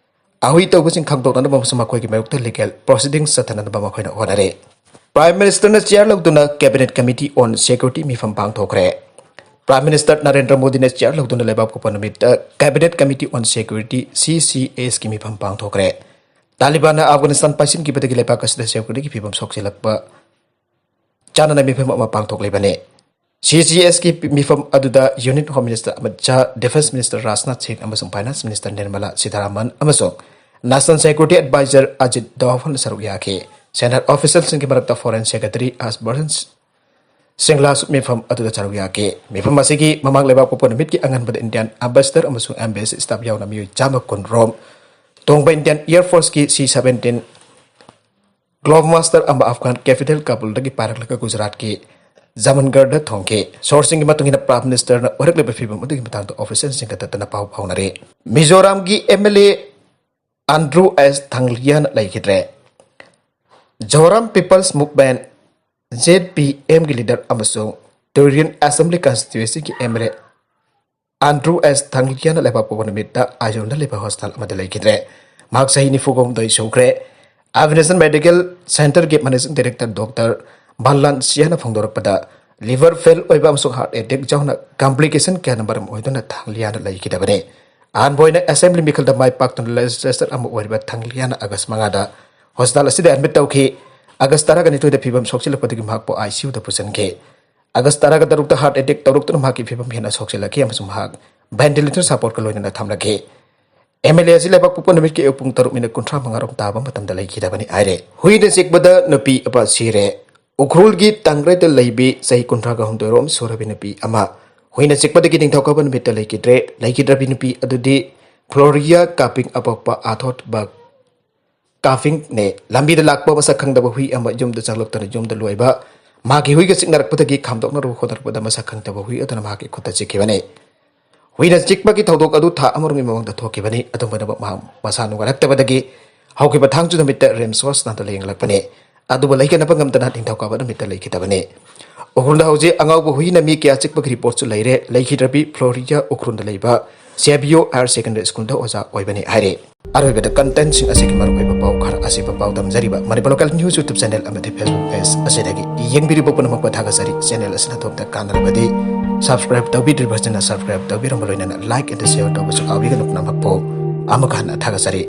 ꯑꯍꯨꯏ ꯇꯧꯕꯁꯤꯡ ꯈꯪꯗꯣꯛꯅꯅꯕ ꯑꯃꯁꯨꯡ ꯃꯈꯣꯏꯒꯤ ꯃꯥꯌꯣꯛꯇ ꯂꯤꯒꯦꯜ ꯄ꯭ꯔꯣꯁꯤꯗꯤꯡꯁ ꯆꯠꯊꯅꯅꯕ ꯃꯈꯣꯏꯅ ꯍꯣꯠꯅꯔꯤ꯫ ꯄ꯭ꯔꯥꯏꯝ ꯃꯤꯅꯤꯁꯇꯔꯅ ꯆꯤꯌꯥꯔ ꯂꯧꯗꯨꯅ ꯀꯦꯕꯤꯅꯦꯠ ꯀꯃꯤꯇꯤ ꯑꯣꯟ ꯁꯦꯀ꯭ꯌꯨꯔꯤꯇꯤ ꯃꯤꯐꯝ ꯄꯥꯡꯊꯣꯛꯈ꯭ꯔꯦ꯫ ꯄ꯭ꯔꯥꯏꯝ ꯃꯤꯅꯤꯁꯇꯔ ꯅꯔꯦꯟꯗ꯭ꯔ ꯃꯣꯗꯤꯅ ꯆꯤꯌꯥꯔ ꯂꯧꯗꯨꯅ ꯂꯩꯕꯥꯛ ꯄꯣꯛꯄ ꯅꯨꯃꯤꯠꯇ ꯀꯦꯕꯤꯅꯦꯠ ꯀꯃꯤꯇꯤ ꯑꯣꯟ ꯁꯦꯀ꯭ꯌꯨꯔꯤꯇꯤ, ꯁꯤ ꯁꯤ ꯑꯦꯁꯀꯤ ꯃꯤꯐꯝ ꯄꯥꯡꯊꯣꯛꯈ꯭ꯔꯦ꯫ ꯇꯥꯂꯤꯕꯥꯟꯅ ꯑꯐꯒꯥꯅꯤꯁꯇꯥꯟ ꯄꯥꯏꯁꯤꯟꯈꯤꯕꯗꯒꯤ ꯂꯩꯕꯥꯛ ꯑꯁꯤꯗ ꯁꯦꯀ꯭ꯌꯨꯔꯤꯇꯤꯒꯤ ꯐꯤꯕꯝ ꯁꯣꯛꯆꯤꯜꯂꯛꯄ ꯆꯥꯅꯅ ꯃꯤꯐꯝ ꯑꯃ ꯄꯥꯡꯊꯣꯛꯂꯤꯕꯅꯤ꯫ ꯁꯤ ꯁꯤ ꯑꯦꯁꯀꯤ ꯃꯤꯐꯝ ꯑꯗꯨꯗ union home minister Amit Shah, defence minister Rajnath ꯁꯤꯡ ꯑꯃꯁꯨꯡ ꯐꯥꯏꯅꯥꯟꯁ ꯃꯤꯅꯤꯁꯇꯔ ꯅꯤꯔꯃꯂꯥ ꯁꯤꯊꯥꯔꯥꯃꯟ ꯑꯃꯁꯨꯡ ꯅꯦꯁꯅꯦꯜ ꯁꯦꯀ꯭ꯌꯨꯔꯤꯇꯤ ꯑꯦꯗꯚꯥꯏꯖꯔ ꯑꯖꯤꯠ ꯗꯣꯚꯜ ꯁꯔꯨꯛ ꯌꯥꯈꯤ꯫ ꯁꯦꯅꯤꯌꯔ ꯑꯣꯐꯤꯁꯤꯌꯦꯜꯁꯤꯡꯒꯤ ꯃꯔꯛꯇ ꯐꯣꯔꯦꯟ ꯁꯦꯀ꯭ꯔꯦꯇꯔꯤ ꯍꯔꯁ ꯕꯔꯟ ꯁꯤꯡꯂꯥꯁꯨ ꯃꯤꯐꯝ ꯑꯗꯨꯗ ꯁꯔꯨꯛ ꯌꯥꯈꯤ꯫ ꯃꯤꯐꯝ ꯑꯁꯤꯒꯤ ꯃꯃꯥꯡ ꯂꯩꯕꯥꯛ ꯄꯣꯛꯄ ꯅꯨꯃꯤꯠꯀꯤ ꯑꯉꯟꯕꯗ ꯏꯟꯗꯤꯌꯥꯟ ꯑꯦꯝꯕꯦꯁꯦꯗꯔ ꯑꯃꯁꯨꯡ ꯑꯦꯝꯕꯦꯁꯤ ꯁ꯭ꯇꯥꯐ ꯌꯥꯎꯅ ꯃꯤꯑꯣꯏ ꯆꯥꯝꯃ ꯀꯨꯟ ꯔꯣꯝ ꯇꯣꯡꯕ ꯏꯟꯗꯤꯌꯥꯟ ꯑꯦꯌꯔ ꯐꯣꯔꯁꯀꯤ ꯁꯤ ꯁꯕꯦꯟꯇꯤꯟ ꯒ꯭ꯂꯣꯕ ꯃꯥꯁꯇꯔ ꯑꯃ ꯑꯐꯒꯥꯟ ꯀꯦꯄꯤꯇꯦꯜ ꯀꯥꯕꯨꯜꯗꯒꯤ ꯄꯥꯏꯔꯛꯂꯒ ꯒꯨꯖꯔꯥꯠꯀꯤ ꯖꯃꯟꯒꯔꯗ ꯊꯣꯡꯈꯤ꯫ ꯁꯣꯔꯁꯁꯤꯡꯒꯤ ꯃꯇꯨꯡ ꯏꯟꯅ, ꯄ꯭ꯔꯥꯏꯝ ꯃꯤꯅꯤꯁꯇꯔꯅ ꯑꯣꯏꯔꯛꯂꯤꯕ ꯐꯤꯕꯝ ꯑꯗꯨꯒꯤ ꯃꯇꯥꯡꯗ ꯑꯣꯐꯤꯁꯤꯌꯦꯜꯁꯤꯡꯒ ꯇꯠꯇꯅ ꯄꯥꯎ ꯐꯥꯎꯅꯔꯤ꯫ ꯃꯤꯖꯣꯔꯥꯝꯒꯤ ꯑꯦꯝ ꯑꯦꯜ ꯑꯦ ꯑꯟꯗ꯭ꯔꯨ ꯑꯦꯁ ꯊꯥꯡꯂꯤꯌꯥꯟ ꯂꯩꯈꯤꯗ꯭ꯔꯦ꯫ ꯖꯣꯔꯥꯝ ꯄꯤꯄꯜꯁ ꯃꯨꯚꯃꯦꯟꯠ, ꯖꯦ ꯄꯤ ꯑꯦꯝꯒꯤ ꯂꯤꯗꯔ ꯑꯃꯁꯨꯡ ꯇꯨꯔꯤꯌꯟ ꯑꯦꯁꯦꯝꯕ꯭ꯂꯤ ꯀꯟꯁꯇꯤꯇ꯭ꯌꯨꯑꯦꯟꯁꯤꯒꯤ ꯑꯦꯝ ꯑꯦꯜ ꯑꯦ ꯑꯟꯗ꯭ꯔꯨ ꯑꯦꯁ ꯊꯥꯡꯂꯤꯌꯥꯟ ꯂꯩꯕꯥꯛ ꯄꯣꯛꯄ ꯅꯨꯃꯤꯠꯇ ꯑꯥꯏꯖꯣꯜꯗ ꯂꯩꯕ ꯍꯣꯁꯄꯤꯇꯥꯜ ꯑꯃꯗ ꯂꯩꯈꯤꯗ꯭ꯔꯦ꯫ ꯃꯍꯥꯛ ꯆꯍꯤ ꯅꯤꯐꯨ ꯍꯨꯝꯗꯣꯏ ꯁꯨꯈ꯭ꯔꯦ꯫ ꯑꯚꯤꯅꯦꯁꯟ ꯃꯦꯗꯤꯀꯦꯜ ꯁꯦꯟꯇꯔꯒꯤ ꯃꯦꯅꯦꯖꯤꯡ ꯗꯥꯏꯔꯦꯛꯇꯔ ꯗꯣꯛꯇꯔ ꯚꯥꯟꯂꯥꯟ ꯁꯤꯌꯥꯅ ꯐꯣꯡꯗꯣꯔꯛꯄꯗ, ꯂꯤꯚꯔ ꯐꯦꯜ ꯑꯣꯏꯕ ꯑꯃꯁꯨꯡ ꯍꯥꯔꯠ ꯑꯦꯇꯦꯛ ꯌꯥꯎꯅ ꯀꯝꯄ꯭ꯂꯤꯀꯦꯁꯟ ꯀꯌꯥꯅ ꯃꯔꯝ ꯑꯣꯏꯗꯨꯅ ꯊꯥꯡꯂꯤꯌꯥꯟ ꯂꯩꯈꯤꯗꯕꯅꯤ꯫ ꯑꯍꯥꯟꯕ ꯑꯣꯏꯅ ꯑꯦꯁꯦꯝꯕ꯭ꯂꯤ ꯃꯤꯈꯜꯗ ꯃꯥꯏ ꯄꯥꯛꯇꯨꯅ ꯂꯦꯖꯤꯁꯂꯦꯆꯔ ꯑꯃ ꯑꯣꯏꯔꯤꯕ ꯊꯥꯡꯂꯤꯌꯥꯟ ꯑꯥꯒꯁ ꯃꯉꯥꯗ ꯍꯣꯁꯄꯤꯇꯥꯜ ꯑꯁꯤꯗ ꯑꯦꯗꯃꯤꯠ ꯇꯧꯈꯤ꯫ ꯑꯥꯒꯁ ꯇꯔꯥꯒ ꯅꯤꯊꯣꯏꯗ ꯐꯤꯕꯝ ꯁꯣꯛꯆꯤꯜꯂꯛꯄꯗꯒꯤ ꯃꯍꯥꯛꯄꯨ ꯑꯥꯏ ꯁꯤ ꯌꯨꯗ ꯄꯨꯁꯤꯟꯈꯤ꯫ ꯑꯥꯒꯁ ꯇꯔꯥꯒ ꯇꯔꯨꯛꯇ ꯍꯥꯔꯠ ꯑꯦꯇꯦꯛ ꯇꯧꯔꯛꯇꯨꯅ ꯃꯍꯥꯛꯀꯤ ꯐꯤꯕꯝ ꯍꯦꯟꯅ ꯁꯣꯛꯆꯤꯜꯂꯛꯈꯤ ꯑꯃꯁꯨꯡ ꯃꯍꯥꯛ ꯚꯦꯟꯇꯤꯂꯦꯇꯔ ꯁꯄꯣꯔꯠꯀ ꯂꯣꯏꯅꯅ ꯊꯝꯂꯛꯈꯤ꯫ ꯑꯦꯝ ꯑꯦꯜ ꯑꯦ ꯑꯁꯤ ꯂꯩꯕꯥꯛ ꯄꯣꯛꯄ ꯅꯨꯃꯤꯠꯀꯤ ꯑꯌꯨꯛ ꯄꯨꯡ ꯇꯔꯨꯛ ꯃꯤꯅꯠ ꯀꯨꯟꯊ꯭ꯔꯥ ꯃꯉꯥ ꯔꯣꯝ ꯇꯥꯕ ꯃꯇꯝꯗ ꯂꯩꯈꯤꯗꯕꯅꯤ ꯍꯥꯏꯔꯦ꯫ ꯍꯨꯏꯅ ꯆꯤꯛꯄꯗ ꯅꯨꯄꯤ ꯑꯃ ꯁꯤꯔꯦ꯫ ꯎꯈ꯭ꯔꯨꯜꯒꯤ ꯇꯥꯡꯒ꯭ꯔꯩꯗ ꯂꯩꯕꯤ ꯆꯍꯤ ꯀꯨꯟꯊ꯭ꯔꯥꯒ ꯍꯨꯝꯗꯣꯏ ꯔꯣꯝ ꯁꯨꯔꯕꯤ ꯅꯨꯄꯤ ꯑꯃ ꯍꯨꯏꯅ ꯆꯤꯛꯄꯗꯒꯤ ꯅꯤꯡꯊꯧꯀꯥꯕ ꯅꯨꯃꯤꯠꯇ ꯂꯩꯈꯤꯗ꯭ꯔꯦ꯫ ꯂꯩꯈꯤꯗ꯭ꯔꯕꯤ ꯅꯨꯄꯤ ꯑꯗꯨꯗꯤ ꯐ꯭ꯂꯣꯔꯤꯌꯥ ꯀꯥꯄꯤꯡ ꯑꯄꯣꯛꯄ ꯑꯥꯊꯣꯠꯕꯛ ꯀꯥꯐꯤꯡꯅꯦ꯫ ꯂꯝꯕꯤꯗ ꯂꯥꯛꯄ ꯃꯁꯛ ꯈꯪꯗꯕ ꯍꯨꯏ ꯑꯃ ꯌꯨꯝꯗ ꯆꯪꯂꯛꯇꯨꯅ ꯌꯨꯝꯗ ꯂꯣꯏꯕ ꯃꯥꯒꯤ ꯍꯨꯏꯒ ꯆꯤꯛꯅꯔꯛꯄꯗꯒꯤ ꯈꯥꯝꯗꯣꯛꯅꯔꯨꯕ ꯍꯣꯠꯅꯔꯛꯄꯗ ꯃꯁꯛ ꯈꯪꯗꯕ ꯍꯨꯏ ꯑꯗꯨꯅ ꯃꯍꯥꯛꯀꯤ ꯈꯨꯠꯇ ꯆꯤꯛꯈꯤꯕꯅꯤ꯫ ꯍꯨꯏꯅ ꯆꯤꯛꯄꯒꯤ ꯊꯧꯗꯣꯛ ꯑꯗꯨ ꯊꯥ ꯑꯃꯔꯣꯝꯒꯤ ꯃꯃꯥꯡꯗ ꯊꯣꯛꯈꯤꯕꯅꯤ꯫ ꯑꯗꯨꯝ ꯑꯣꯏꯅꯃꯛ ꯃꯍꯥꯛ ꯃꯁꯥ ꯅꯨꯡꯉꯥꯏꯔꯛꯇꯕꯗꯒꯤ ꯍꯧꯈꯤꯕ ꯊꯥꯡꯖ ꯅꯨꯃꯤꯠꯇ ꯔꯤꯝꯁ ꯍꯣꯁꯄꯤꯇꯥꯜꯗ ꯂꯥꯌꯦꯡꯂꯛꯄꯅꯤ꯫ ꯑꯗꯨꯕꯨ ꯂꯩꯈꯠꯅꯕ ꯉꯝꯗꯅ ꯅꯤꯡꯊꯧꯀꯥꯕ ꯅꯨꯃꯤꯠꯇ ꯂꯩꯈꯤꯗꯕꯅꯤ꯫ ꯎꯈ꯭ꯔꯨꯜꯗ ꯍꯧꯖꯤꯛ ꯑꯉꯥꯎꯕ ꯍꯨꯏꯅ ꯃꯤ ꯀꯌꯥ ꯆꯤꯛꯄꯒꯤ ꯔꯤꯄꯣꯔꯠꯁꯨ ꯂꯩꯔꯦ꯫ ꯂꯩꯈꯤꯗ꯭ꯔꯕꯤ ꯐ꯭ꯂꯣꯔꯤꯌꯥ ꯎꯈ꯭ꯔꯨꯜꯗ ꯂꯩꯕ ꯁꯦꯕꯤꯌꯣ ꯍꯥꯌꯔ ꯁꯦꯀꯦꯟꯗꯔꯤ ꯁ꯭ꯀꯨꯜꯗ ꯑꯣꯖꯥ ꯑꯣꯏꯕꯅꯤ ꯍꯥꯏꯔꯤ꯫ ꯑꯔꯣꯏꯕꯗ ꯀꯟꯇꯦꯟꯁꯤꯡ ꯑꯁꯤꯒꯤ ꯃꯔꯨꯑꯣꯏꯕ ꯄꯥꯎ ꯈꯔ ꯑꯁꯤ ꯄꯥꯎꯗꯝꯖꯔꯤꯕ Manipur local news YouTube channel ꯑꯃꯗꯤ ꯐꯦꯁꯕꯨꯛ ꯄꯦꯖ ꯑꯁꯤꯗꯒꯤ ꯌꯦꯡꯕꯤꯔꯤꯕ ꯄꯨꯝꯅꯃꯛꯄꯨ ꯊꯥꯒꯠꯆꯔꯤ꯫ ꯆꯦꯅꯦꯜ ꯑꯁꯤꯅ ꯑꯗꯣꯝꯗ ꯀꯥꯟꯅꯔꯕꯗꯤ ꯁꯕꯁꯀ꯭ꯔꯥꯏꯕ ꯇꯧꯕꯤꯗ꯭ꯔꯤꯕꯁꯤꯡꯅ ꯁꯕꯁꯀ꯭ꯔꯥꯏꯕ ꯇꯧꯕꯤꯔꯝꯕ ꯂꯣꯏꯅꯅ ꯂꯥꯏꯛ ꯑꯦꯟ ꯁꯤꯌꯔ ꯇꯧꯕꯁꯨ ꯀꯥꯎꯕꯤꯒꯅꯨ꯫ ꯄꯨꯝꯅꯃꯛꯄꯨ ꯑꯃꯨꯛ ꯍꯟꯅ ꯊꯥꯒꯠꯆꯔꯤ꯫